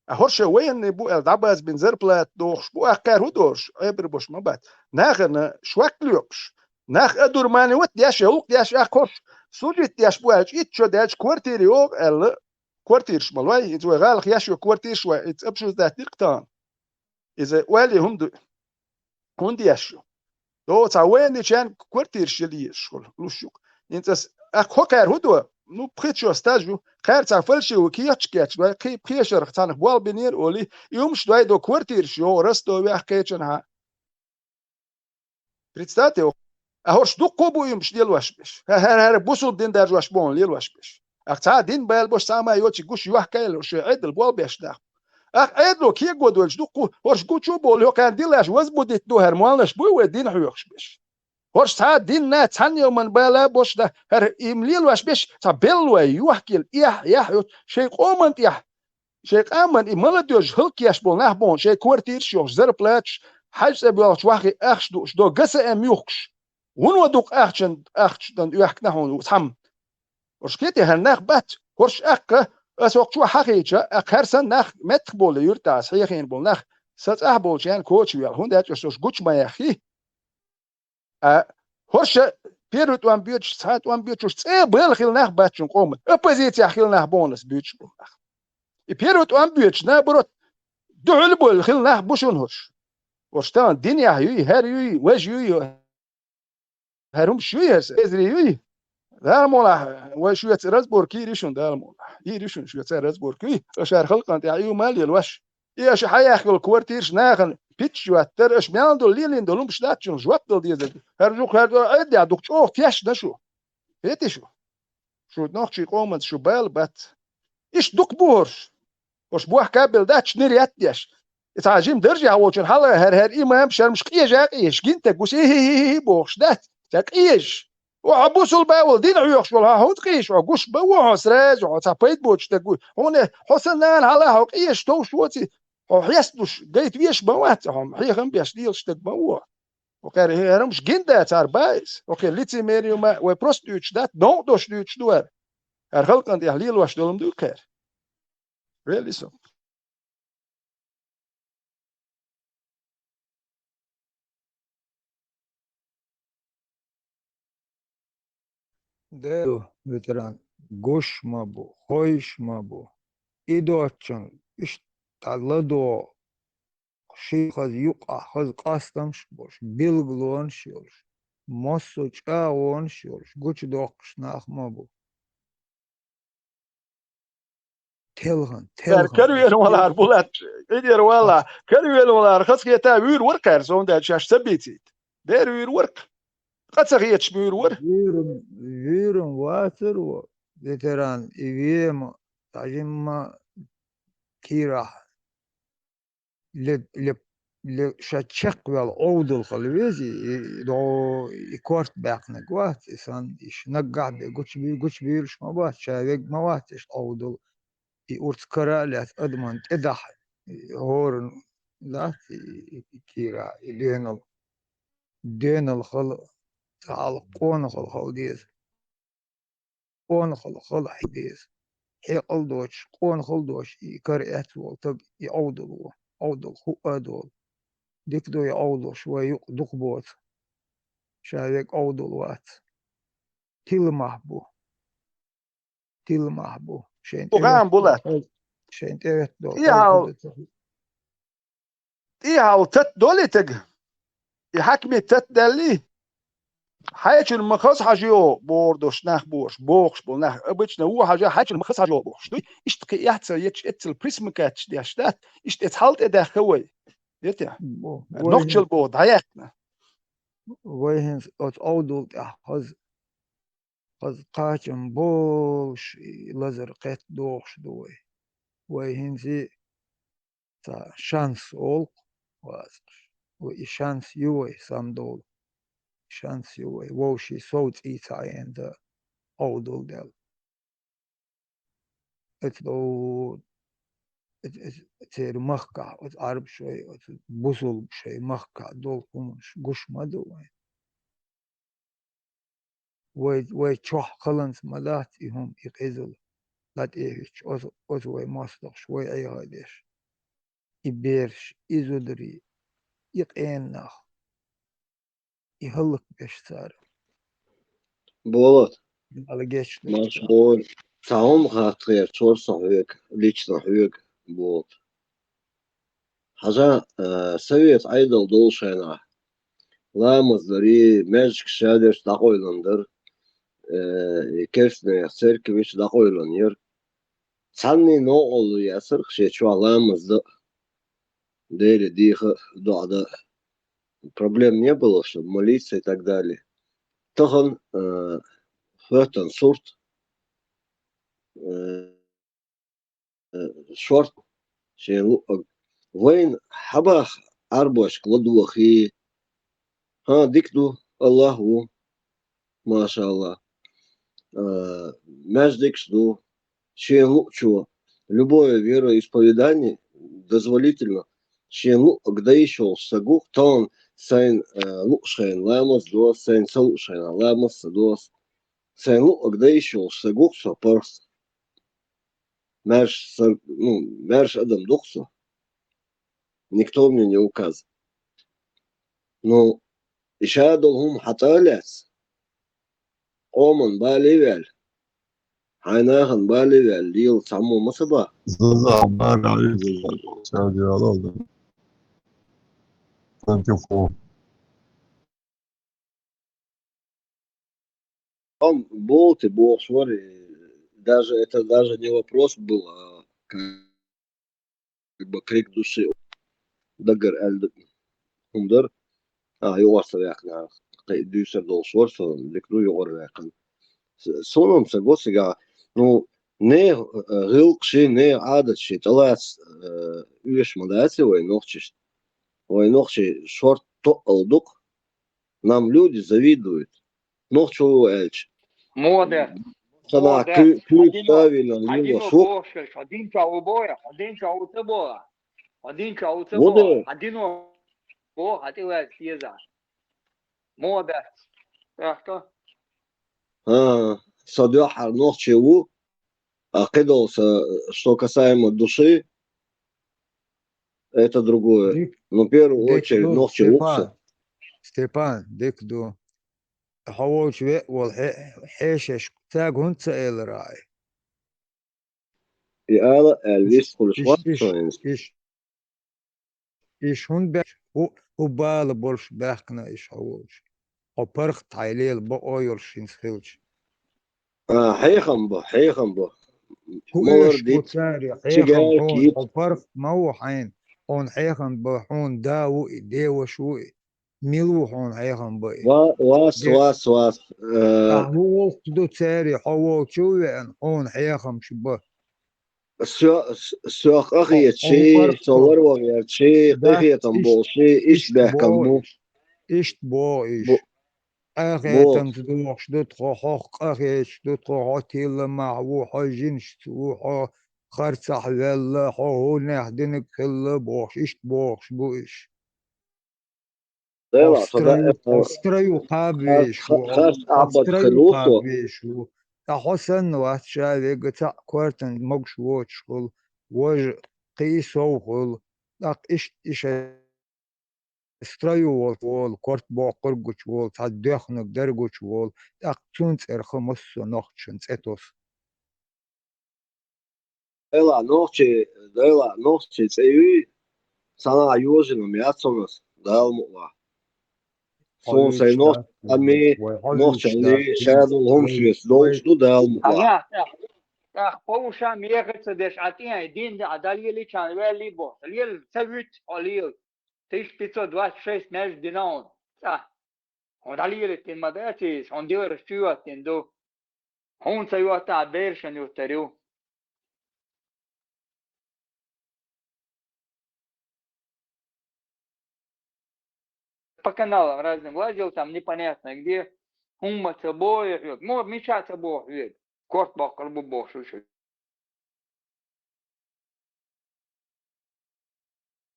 А хӀорш военный бу аьлла, дӀабазбина зарплата дохуш бу, а кхаьра хӀун дохуш? Эбар бош ма бац. Нахана швак лоькхуш. Нах а дурмани ват деш, гӀуллакх деш, а кхош. Служить деш бу аьлча, итт шо даьлча, квартира йогӀу аьлла, квартираш ма лой, иза вай гӀалах еш йо квартираш вай, иза обсуждать дира-кх тахана. Иза ойла хӀума ду. ХӀунда еш ю? До цхьа вайначарна квартираш яла езаш хуьлу, луш ю-кх. ХӀинца ас, а кхо кхаьра хӀун до? Ну, пхи чо стаж ю. Кхаьра цхьа фальшивый кехаташ кечдой, кхин пхешарх цхьанах болх бинера олий, и хӀумаш дой до квартираш йогӀу Ростовехь, кхечанхьа. Представьте, а хӀорш дуккха а бу и хӀумаш лелош беш. ХӀара, хӀара, хӀара бусулба дин даржош боху лелош беш. Ах цхьа а дин бала бош цхьа а ма йоций гуш йохкайла, шоьн Ӏедал болх беш нах. Ах Ӏедало кего дойлуш дуккха, хӀорш гучу а болу, йокхарна дилаш возбудить ду, хӀара молнаш буй вай дин хьоьхуш беш. ХӀорш цхьа а динна цхьанна йоман бала бош да, хӀара им лелош беш, цхьа беллой, йохкийла, эхь, яхь йоцу, шайн къоман тӀехь, шайн къаман и молодёжь хӀаллакъеш болу нах боху, шайн квартираш йохуш, зарплаташ, хьаьж цӀа боьлхуш ваххий ахча дууш, до ГСМ юхкуш. ХӀунда дукха ахчан, ахча дан оьхкина хьуна цхьамма? ХӀорш кхетий, хӀара нах бац, хӀорш аккха, ас хӀокху чохь хьахийча, а кхаьрсан нах меттах болу юьртахь ас хьехийна болу нах, сан цӀахь болчарна коча вел, хӀунда аьлча ас хӀорш гучу ма яххий. А хӀорш первый тӀом боьдуш, цхьа тӀом боьдуш, цӀе бала хила нах бац шун къоман, оппозицехь хила нах боху ас буьйцуш болу нах. И первый тӀом боьдуш, наоборот, дуьхьал болу хила нах бу шуна хӀорш. ХӀорш тахана динехь юй, хӀара юй, важа юй, хӀара хӀумаш юй, хӀара эзри юй. Дала мукъалахь, вай шуьца разборка йийр ю шуна, Дала мукъалахь. Йийр ю шуна шуьца разборка юй. Аша хӀара халкъана тӀехь ю ма лелош. И аша хьаяьхна йолу квартираш нахана питча йоттар, аша мел долу лелийна долу хӀумаш дац шуна жоп дала дезарг. ХӀара жух хӀара долу Ӏедда дукха чӀогӀа тешна шу. Хети шу? Шу нохчий къоманца шу бала бац. Иштта дукха бу хӀорш. ХӀорш бохка а белла дац, нир ятдеш. И цхьа жима даржехь волчун хьала хӀара, хӀара имам шармаш къежа а къежаш, гинтаг гуш, и-хи-хи-хи бохуш дац. Ца къежаш. О, хьо бусулба волу, дин хьоьхуш волу, хьо хӀунда къежаш? Хьо гуш бан ву хьо сразу, хьо цхьа пайда боцуш стаг ву. Хьуна, хьо сан нана хьала, хьо къежаш товш воций, хьо хьесталуш гайта веш ма вац, хьо хьехам беш лелаш стаг ма ву. Окхара хӀарамаш гинда цара баиз. Окхе лицемерие ма, вай просто дуьйцуш дац, новкъа долуш дуьйцуш ду хӀара. ХӀара халкъана тӀехь лелош долу ма дуй кхара. Вели со. Дела, ветеран, гуш ма бу, хойш ма бу. И доцчун иштта ладо, ши хаза юкъахь хаза къастамаш а болуш, билгалонаш а йолуш, массо а чӀагӀонаш а йолуш, гучудоккхуш нах ма бу. Телхана, Цара телхана. Карвелла валахьара, Булат, Ӏидера валахь. Карвелла валахьара, хазахета вуьйр вара кхаьра, сонда аьлча, шаьш ца бийцийта. Дера вуьйр вара. Къа ца хеташ вуьйр вара. Вуьйран, вуьйран вацара во, ветеран, и вема, тажимма кирахь. Ле, ле, ле, ша чекхвелла Ӏовдал хила везий, и, и, до, и корта баьккхинарг вац, и санна, и ш-, наггахь бен гучубуьйлуш ма бац, ша вег ма вац, иштта Ӏовдал. И урц кара а лаьцна адаман тӀедахь, и хӀора дац, и, и, и кийра, и денал. Денал хала, цхьа хьалха къонахалла хила деза. Къонахалла хала хье деза. Хьекъал доцуш, къонахалла доцуш и кара эцна волу таг и Ӏовдал ву. Ӏовдал хӀуъа а долу. Дика ду и Ӏовдалш, вай юкъа дукха боцу. Ша вега Ӏовдал вац. Тиламахь бу. Тиламахь бу. Шайн тӀе гӀан бу лаьтта. Шайн тӀе веттадо. ТӀехьал, тӀехьал тат долий тага? И хьаькамийн тат даьллий? Хьайчун ма хаза хьажа йогӀу бохур долуш нах бохуш, бохуш болу нах. Обычно ву хьажа, хьайчун ма хаза хьажа йогӀу бохуш дуй. Иштта кхин эхь ца етташ, эццал присмыкать деш дац. Иштта эца хьал тӀе даьхка вай. Дете? Бо-, вай Нохчал хин-, боху, дӀаяьккхина. Вай хӀинца оцу Ӏовдал тӀехь хаза хаза кхачам болуш, и лазар кхетта дохуш ду вай. Вай хӀинца и ца шанс олу-кх вацахь. Ва и шанс ю вай, самдовла. Шанс ю вай. Вовший сов цӀий ца Ӏена дан, Ӏовдал дел. Эца дов-, эца, эца, церан махкахь, оцу Ӏарбашой, оцу бусулбашой махкахь долу хӀуманаш гуш ма ду вайн. Вай, вай чохь халанца ма дац и хӀума, и къизалла. ДӀатӀехӀиттича, оцу, оцу вай мостагӀаш, вай Ӏехадеш. И бераш, и зударий, и къена нах. И хӀаллакбеш цара. Болат. Ала гечдо. Марш бой. Цхьа хӀума хатта гӀерташ вара со хьоьга, лично хьоьга, Болат. Хьажа, э, совет Ӏедал долу шайнахь. Ламаз дарий, маьждигаш шадерш дӀакъойлан дара, э, и керстанех церквиш дӀакъойлан яра. Цхьанний новкъарло яцара шен чохь ламаз дан а, Деле дийха а, доӀа дан а. Проблем не было, чтобы молиться и так далее. Тахана, э, хӀоьттина сурт, э, э, шорта шен луъург. Вайна хьабаха Ӏарбошка ладохий. ХӀан, дика ду, АллахӀ ву. Машалла. Э, маьждигаш ду, шен луъучо, любое вероисповедание дозволительно, шен луъург дан йиш йолуш стаг ву, тахана сайна, э, луъуш хенахь ламаз до, сайна ца луъуш хенахь ламаз ца до. Сайна луъург дан йиш йолуш стаг ву со, паргӀат. Маьрша са-, ну, маьрша адам ду-кх со. Никто мне не указ. Ну, и ша долу хӀума хьан тӀе а лаьцна, къоман бале а ваьлла, хьайн нахана бале а ваьлла, лела цхьаммо ма ца бан. Заза, бара, Заза, Саудиялла. Тантюфу. Ам болти бохуш вара, даже это даже не вопрос был, а как бы крик души. Даггара аьлла хӀума дара. А, юкъара ца ваьккхина, кхин дуьйцур долуш вара со, дика ду юкъара ваьккхина. С-, суна-м ца го цигахь, ну, нехан, э, гӀиллакхаш, нехан Ӏадаташ тӀелаца, э, оьшуш ма дац вай нохчашна. Вай нохчий шорта тоъал ду-кх. Нам люди завидуют. Нохчо ву аьлча. Молодец. Молодец. Куьйга ставила, хьан дино бохуш хилча, хьан дин чохь ву боху, хьан дин чохь ву ца боху. Хьан дин чохь ву ца боху. Хьан дино боху, хьан тӀе ваьлла теза. Молодец. Эхьта. А, со дуьххьара нохчи ву, а кхидолу са, что касаемо души, это другое. Но в первую очередь нохчи ву со. Степан, дика ду. Хьо волчу веа волу хье-, хьешашка цаьрга хӀунда ца элира ахь? И ала аьлла вист хуьлуш вац со хӀинца. Иш хӀунда баьхкина? ХӀу, хӀу бала болуш баьхкина иш хьо волчу? Хьо паргӀат хьайн лела бакъо йолуш хӀинца хилча. А, хьехам бу, хьехам бу. ХӀу малар эш ду дитт, цаьрга, хьехам хьуна, хьо паргӀат ма ву хьайна, хьуна хьехам бу, хьуна да ву и, деваш ву и. Мила ву хьуна хьехам бу и? Ва-, вас, вас, вас. Э, ахь хӀу волчу ду цаьрга, хьо волчу а веана, хьуна хьехамаш бу. Со, с-, со къахеташ, со ларван гӀерташ, къинхетам болуш, иштта баьхкина бу. Иштта боху иш. Къахетамца дохуш ду тхо, хьох къахеташ ду тхо, хьо тилла мах ву, хьо жинашца ву, хьо харцахь ваьлла, хьо хӀунех динарг хилла бохуш, иштта бохуш бу иш. Дела, хьо строю, хьо строю кхаба везаш ву, хьо строю кхаба везаш ву. Ткъа хьо санна вац ша вега цхьаъ коьртан могуш воцуш хуьлу, важа кхин а сов хуьлу. ТӀаккха иштта иша строю волу, корта боккхург гучу волу, цхьа доьхнарг дерг гучу волу, тӀаккха цунна цӀерха массо а нохчашна цӀе тосу. Дела нохчий, дела нохчий цӀе юй, санна йожанам яц хьуна ас, Дала мукъ лахь. Суна сайн нохчаллий, нохчаллий, шадолу хӀума шеца долуш ду, Дала мукъ лахь. ТӀаккха повша меха ца деш, а тӀе дин а далийлича ваьлли бо. Лела ца вуьту хьо лела. Тысяча пятьсот двадцать шесть маьждиг дина хьуна. ЦӀа. Хьуна дӀалелийтина ма дац иза, хьуна диларш чу йоттина ду. Хьуна ца йоттахь, берашна юттар ю. по каналам разным лазил, там непонятно где. ХӀумма ца боху хьоьга. Мо, мича ца боху хьоьга? Корта боккхур бу бохуш ву шу.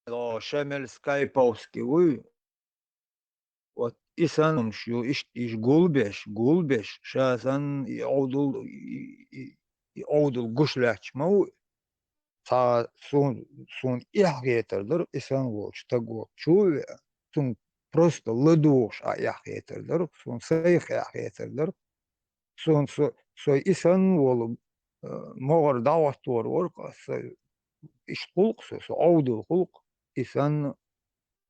О, Шамил Скайповский вуй. Вот и санна ю, иштта иш гулбеш, гулбеш, ша санна и Ӏовдал, и, и, и Ӏовдал гуш лаьтташ ма ву. Цхьа суна, суна эхь хетар дара, и санна волчу стаг волчу веа. Цунна просто ладугӀуш а эхь хетар дара, суна сайх эхь хетар дара. Суна со, со и санна волу, э, могӀара дӀахӀоттор вара-кх аса, иштта гӀуллакх со, со Ӏовдал гӀуллакх, и санна,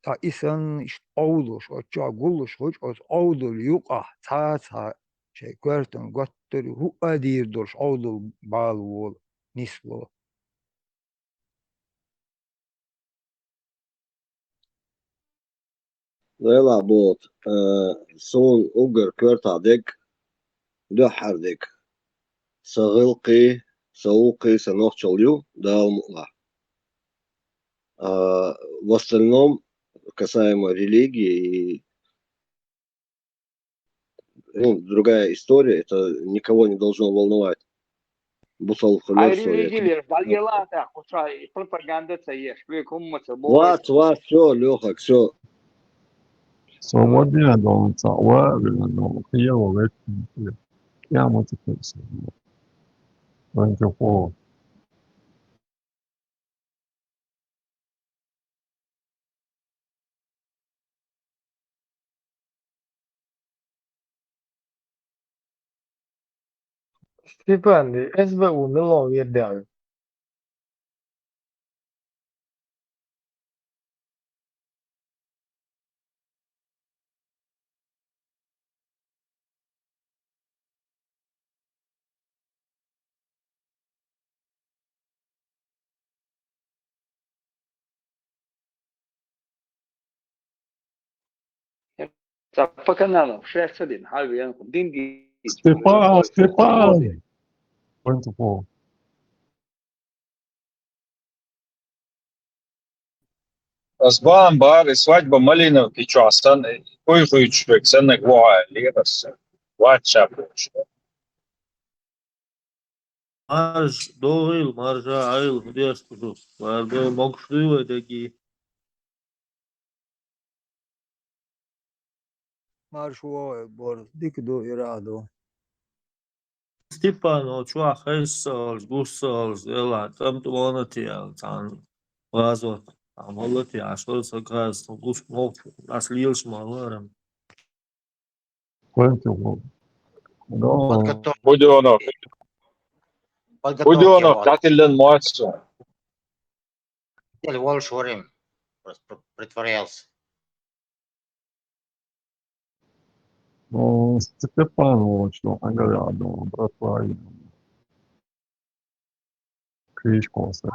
цхьа и санна иштта Ӏовдалш, оцу чохь гуллуш хуьлуш, оцу Ӏовдал юкъахь цхьа а цхьа шайн коьртана готтара хӀуъа а дийр долуш Ӏовдал бала волу, нисло. Делахь болу, э, суна уггар коьртахь дерг, дуьххьара дерг. Сан гӀиллакхий, сан гӀуллакхий, сан нохчалла ю, Дала мукъ лахь. А в остальном, касаемо религии и, ну, другая история, это никого не должно волновать. Бусалба хилар со, я тебе... Вац, вац, всё, Лёха, всё. Со ван дина долу ца, ва вина долу, кхин ван вецна, кхин. Кхин ма ца кхин со. Ван ца хо. Степан, СБУ мила вер дагӀ? Ца по каналам шаьш ца дина, хьан веана дин дийца. Степан, Степан! Вайн ца хо. Ас бан бар, и свадьба Малиновки чохь санна, кхуьйхуьйтуш верг санна гохьа лерас. Вац ша бохуш. Марш, догӀийла, марша, Ӏайла, хӀун деш ду? Марша, могуш дуй вай дагий? Марш вогӀий, Борис, дика ду, ирахь ду. Степан, о, чохь хеза ца олуш, гуш ца олуш, делахь, тӀам-тӀамонате аьлла, цхьана вазот, цхьана моллате, аш вара сан газ, сан гуш мохк, ас лелаш ма вара. Квентин. Будёнов. Будёнов, дӀатиллина моьтту. Волуш вара, просто притворялся. Ну, Степан волчу, ангара, братва. Кришкоса.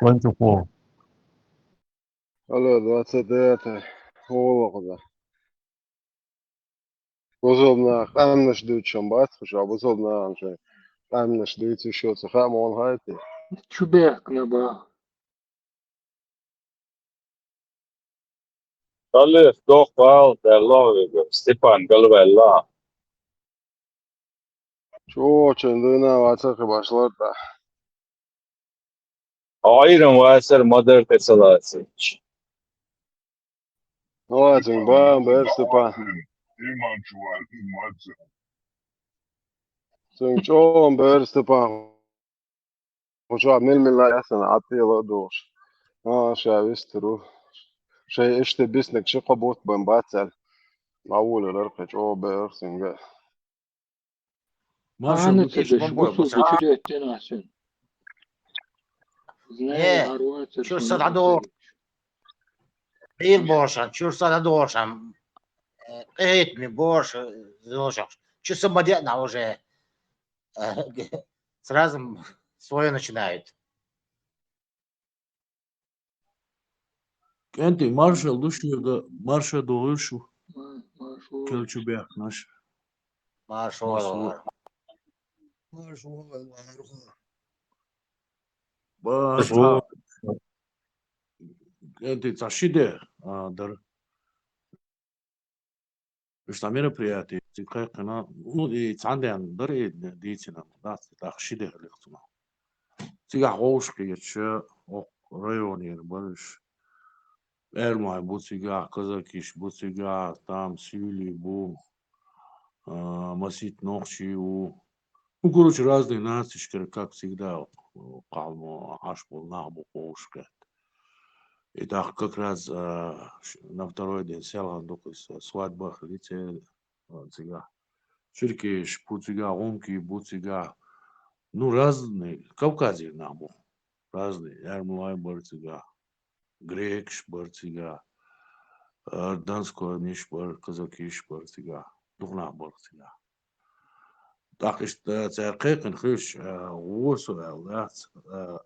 Вайн ца хо. Алло, двадцать девятое. Олу кхуза. Бусалба наха къаьмнаш дуьйцуш бац, ша бусалба нахана шайн къаьмнаш дуьйцуш йоцу хаа ма ван хьайти. Чу бехкана ба. Халис, дохка ала, даьлла вегар, Степан галваьлла. Чу вочун дуьйна вацахи башлар тӀа. Айран вацар мадар тӀе ца лацийча. Ой, цуьнга бан бер Степан. Цуьнга чӀогӀа бер Степан. Кху чохь мел-мел ясана Ӏаттила а духуш. А, ша вистар ву. Шайн иштта биснарг ши-кхо бутт бан бац аьлла. Ма вуьйлура кхин чӀогӀа бер цуьнга. Маршо, Анна бу тешма тедеш, бу бой, сулгу бу чу деттен асен. Знаю, Э, Арваца чур сада до. Бил бошан, чур сада дошан. Э, эт ми бош, э, зошан. Чу сама де на уже. Э, сразу свое начинают. КӀентий, маршалла ду шуьга, марша догӀуьйту шу. М, маршалла. Кел чу бехкаш. Маршалла. Маршалла. Маршалла. КӀентий, цхьа ши де, а, дара. Иштта мероприятие цига кхайкхина, ну, и цхьан ден дара и дийцина, дац, тӀаккха ши де хилира цунах. Цигахь вовшахкхеташ, окху районера бара уьш. Эрмай бу цигахь, казакиш бу цигахь, там сийлий бу, а, масийтта нохчий ву. Ну, короче, разные нацишкара, как всегда, кхалмо Ӏаш болу нах бу вовшахкхетта. И тӀаккха как раз, а, ш-, на второй день селхана дукха иза свадьба хили церан, а, цигахь. Черкеш бу цигахь, гӀумкий бу цигахь. Ну, разные, Кавказера нах бу. Разные. Эрмалой бара цигахь. Грекаш бара цигахь. А, донскойниш бара, казакиш бара цигахь. Дукха нах бара цигахь. ТӀаккха иштта цара кхайкхина хилча, а, вон со аьлла дац, а,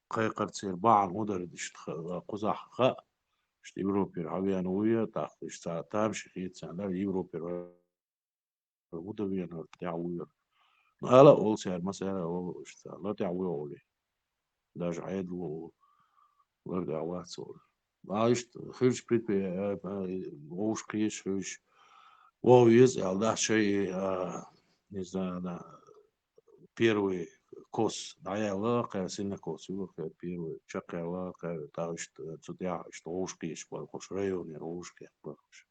кхайкхар церан бахьана хӀун дара иштта ха-, кхузахь хаьа, иштта Европера хьавеана вуй, тӀаккха иштта цхьа тамашийна хета царна, Европера хӀун дан веана, тӀаьхьа вуй. Ну, ала а олу цара, масала а олу иштта, ла тӀаьхьа вуй олий. Даже Ӏедало олу, лар тӀаьхьа вац олу. А иштта хилча предпри-, а, а, вовшахкхеташ хилча, вогӀу веза аьлла дац шайн, а, не знаю, на первый кос дӀаяьлла, кхаьра сенокос ю, кхаьра первый чекхъяьлла, кхаьра тӀаккха иштта цу тӀехь иштта вовшахкхеташ бара хӀорш, районера вовшахкхетта бара хӀорш.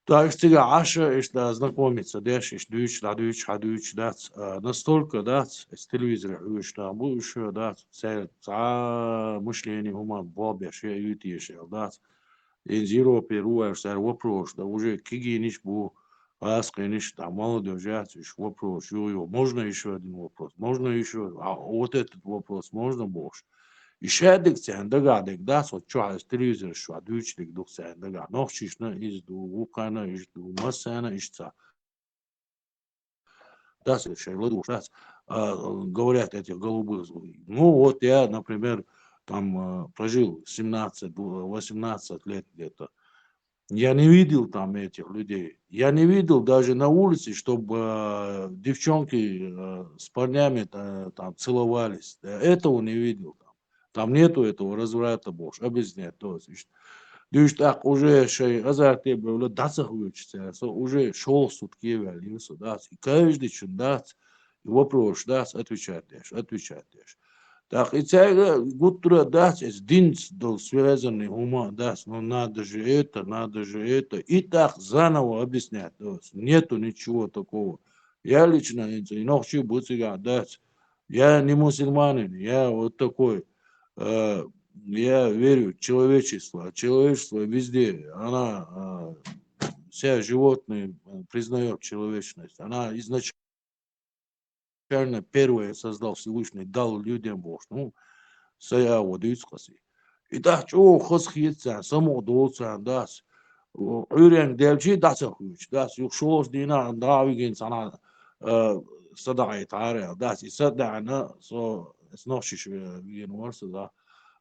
ТӀаккха иштта цигахь Ӏаш, иштта знакомиться деш, иштта дуьйцуш, дӀадуьйцуш, хьадуьйцуш дац, а, настолько дац, эс телевизоре хьоьжуш нах бу уьш, дац, цаьрца цхьа мышление хӀума болх беш я юьйтуш аьлла дац. Иза Европера ву аьлча, цара вопросаш дан, уже кегийнаш бу, гӀазкхийнаш, там молодёжь яц, уьш вопросаш юха-юха. Можно ещё один вопрос? Можно ещё? А вот этот вопрос можно бохуш? И шадерг царна дагахь дерг дац, вот чохь аса телевизораш чохь дуьйцуш дерг ду царна дагахь. Нохчашна иза ду, вукхарна иза ду, массарна иштта. Дац, шайн ладугӀуш дац. А, говорят этих голубых. Ну, вот я, например, там, а, прожил семнадцать, восемнадцать лет где-то. Я не видел там этих людей. Я не видел даже на улице, чтобы, а, девчонки, а, с парнями, а, там целовались. Я этого не видел там. Там нету этого разврата больше, объясняет, то есть, ишт-, дуьйш тӀаккха уже шайн азарте бевлла дӀа ца ховчу цара, со уже шолгӀа сутки ваьлла йина со, дац, и каждый чун дац, и вопросаш дац, отвечать деш, отвечать деш. ТӀаккха и цаьрга гуттара а дац, эс динца долу связанный хӀума а дац, ну, надо же это, надо же это, и тӀаккха заново объяснять, то есть, нету ничего такого. Я лично, и нохчий бу цигахь дац, я не мусульманин, я вот такой, э, я верю в человечество. Человечество везде, она, э, вся животные, э, признаёт человечность. Она изначально первая создал Всевышний, дал людям бохуш. Ну, сан я вот дуьйцу кхаси. И тӀаккха чӀогӀа хазахета царна, самукъа долу царна дац. Ӏуьйренга даьлчий дӀа ца хуьйцу, дац. Юха шолгӀа дийнахь дӀа а вигина цхьана, а, садахьийтахьара аьлла, дац. И садаьхьна, со, эс нохчиша, э, вигина вара со, да.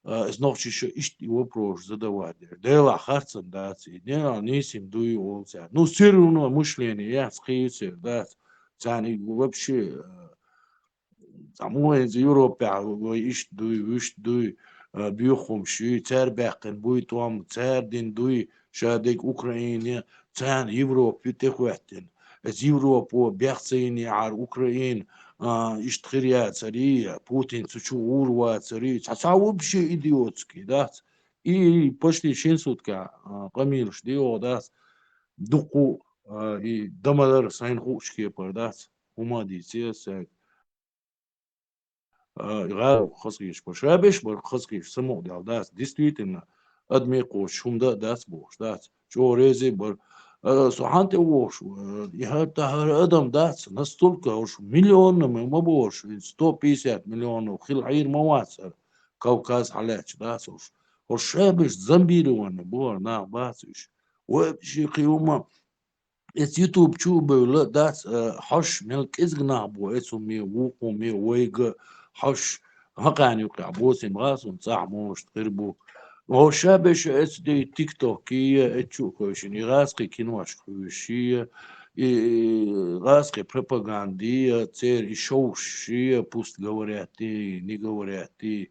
А, эс нохчиша иштта и вопросаш задавать деш. Делахь харцам дац, и Делахь нийсим дуй олу цаьрга. Ну, всё равно мышление яц, кхин ю церан, дац. Царна и вообще, э, Цхьа муха хӀинца Европехь вай иштта дуй, вуьшта дуй, а, боьха хӀумаш юй, цара баьккхина буй тӀом, цара дина дуй, ша дерг Украине, царна Европа ю тӀехӀоьттина. Эс Европо бехк ца йинехьара Украина, а, иштта хир яцарий, Путин цу чу гӀур вацарий, цхьа, цхьа вообще идиотский, дац? И почти шин суткехь, а, къамелаш де оха, дац? Дуккха, а, и дамадар сайна хуучу кепара, дац? ХӀума а дийцира сайга. А, гӀала хазахеташ бара. Ша беш бара хазахеташ, самукъадаьлла дац. Действительно, адамийн кхочуш хӀума дан а дац бохуш, дац. ЧӀогӀа реза а бара. А, со хьан тӀе вохуш, а, и хӀара тахара адам дац, настолько уж миллионами ма бохуш, сто пятьдесят миллионов хила хьийр ма вац хӀара. Кавказ хьалаьцча дац уж. Уж ша беш зомбированный бу хӀара нах, бац уьш. Вообще кхин хӀума Эца YouTube чу а бевлла дац, а, хьош мел кӀезиг нах бу, эца хӀуме, вукху хӀуме, вайга хьош хьакхана юккъехь боцийна бац хӀун цӀахь мошта хир бу. Хьо ша беш эца де TikTok-е, эца чу а кхойшина, и гӀазкхи киношка хьоьжуш я, и, и гӀазкхи пропаганда я, церан и шовш я, пусть говорят и не говорят и.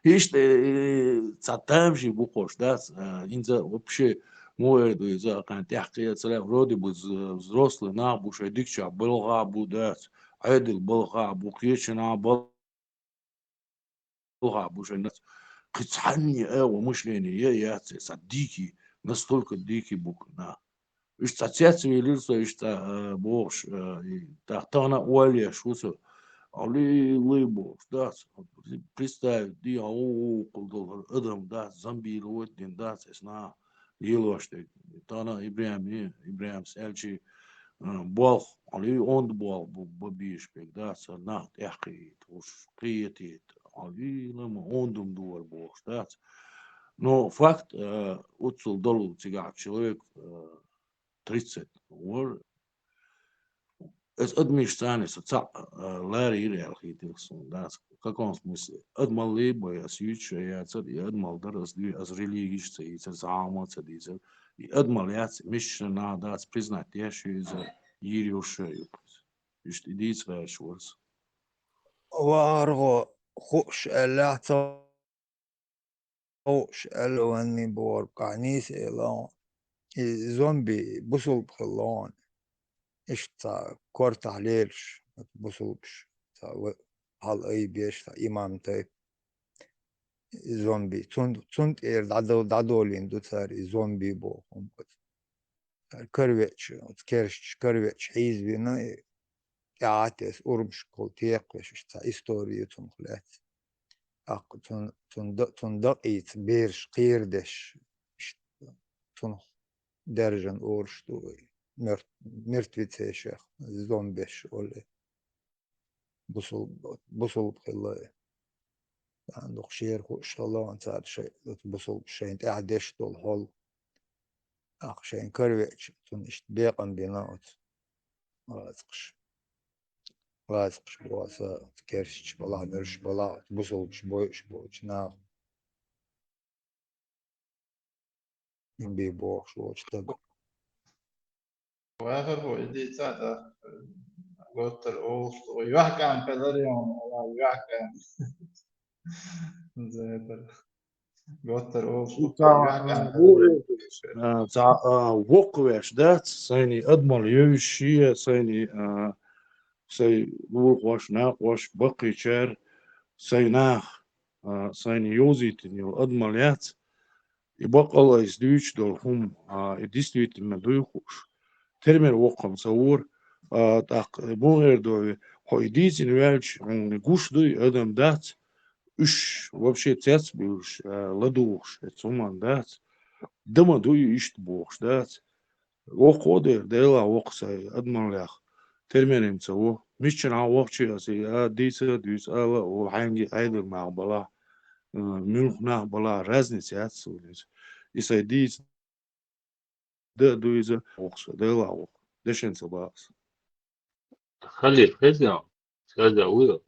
Иштта, и цхьа тамашийна бу кхош, дац, а, хӀинца вообще Муха эр ду иза, акхарна тӀехкхийца лаьа, вроде бы з-, взрослый нах бу, шоай дикача балха бу, дац, Ӏедал балха бу, кхеча наха бал-, балха бу, шоай нац. Кхы цхьанне а ва мышление я, яц, са дикий, настолько дикий бу нах. Уж цхьа цецвелира со, уж цхьа, а, бохуш, а, и, та-, тахана а оллеш ву со. Али, лай бохуш, дац. Представить, ди, а, о, о, кхул долу адам, дац, зомби лойтдина, дац, эс нах лелош дерг. Тахана Ибрахим, Ибрахимс аьлчи, а, болх, али, онда болх бу, бу бийш берг, дац, нах тӀехкхийта, уж кхетийта. Али, лама, онда-м ду вара бохуш, дац. Но факт, а, уццул долу цигахь человек, а, тридцать вара. Эс адамаш царна со цхьаъ, а, ларийра аьлла хийтира суна, дац. В каком смысле? Адамаллий бай ас юьйцуш а яцара, и адамалла дара ас дуьйцуш, ас религиш а ца йийцара, ас Ӏама а ца дийцара. И адамалла яц, мишта нах дац, признать деш ю иза, йийр йолуш а ю иза. Иштта и дийца гӀерташ вара со. Вахархо, хууш аьллехь, ца хууш аьлла ванний бохург къахьнийса элахь, и зомби бусулба хилла хьуна. Иштта цхьа кортахь лелаш, бусулбаш, цхьа ва-, хьала айбеш, цхьа имам тайпа. И зомби. Цун, цун тӀера дӀадал-, дӀадолийна ду цара и зомби боху хӀума. Цара каравеча, оцу керсташ каравеча хьийзавина, и тӀаьхьа а тесна, урмашкахула текхавеш, иштта цхьа истори ю цунах лаьцна. ТӀаккха цун, цун да-, цун дакъийца бераш кхерадеш, иштта цунах даьржина уьш ду, мертв-, мертвецех, зомбеш олу. Бусул-, бусулба хилла. Царна дукха шера хууш хилла, цара шай-, бусулба шайна тӀехь деш долу хьол. Ахьа шайна каравеача, цунна иштта бекъам бина оцу гӀазкхаша. ГӀазкхаша боху аса, оцу керсташ балахь, муьрш балахь, оцу бусулбаш бойуш боцу наха. Им бий бохуш волчу стага. Вахар бу, иди цхьаъ, готтар олуш, ой, ваьхкан пеларион, ала ваьхкан. Зайдер. Готтар олуш, ца, ваьхкан а, пеларион. А, ца, а, воккхавеш дац, сайни адамалла йовзаш шен, сайни, а, сай лулахош, накъош, баккхийчара, сай нах, а, сайни йовзийтина йолу адамалла яц. И баккъалла иза дуьйцуш долу хӀума, а, и действительно дуй хууш. Термер воккхам ца вора, а, тӀаккха муха эр ду вай, хьо и дийцина ваьлча, хьуна гуш дуй, адам дац, уьш вообще цец а буьйлуш, а, ладугӀуш, эцу хӀуманна дац. Дан ма дуй иштта бохуш, дац. Воккха а дера, Делахь воккха сай, адамаллех, термерим ца во. Мисчанхьа воккхачий аса, а, дийца а дуьйцу, ала а, ву хьаьнги Ӏедал нах балахь, а, муьлха нах балахь, разница яц суна иза. И сай дийца да а ду иза, воккха со, Делахь воккха. Дешан ца бакъ аса. Халиф, хезна, сказал, уйла.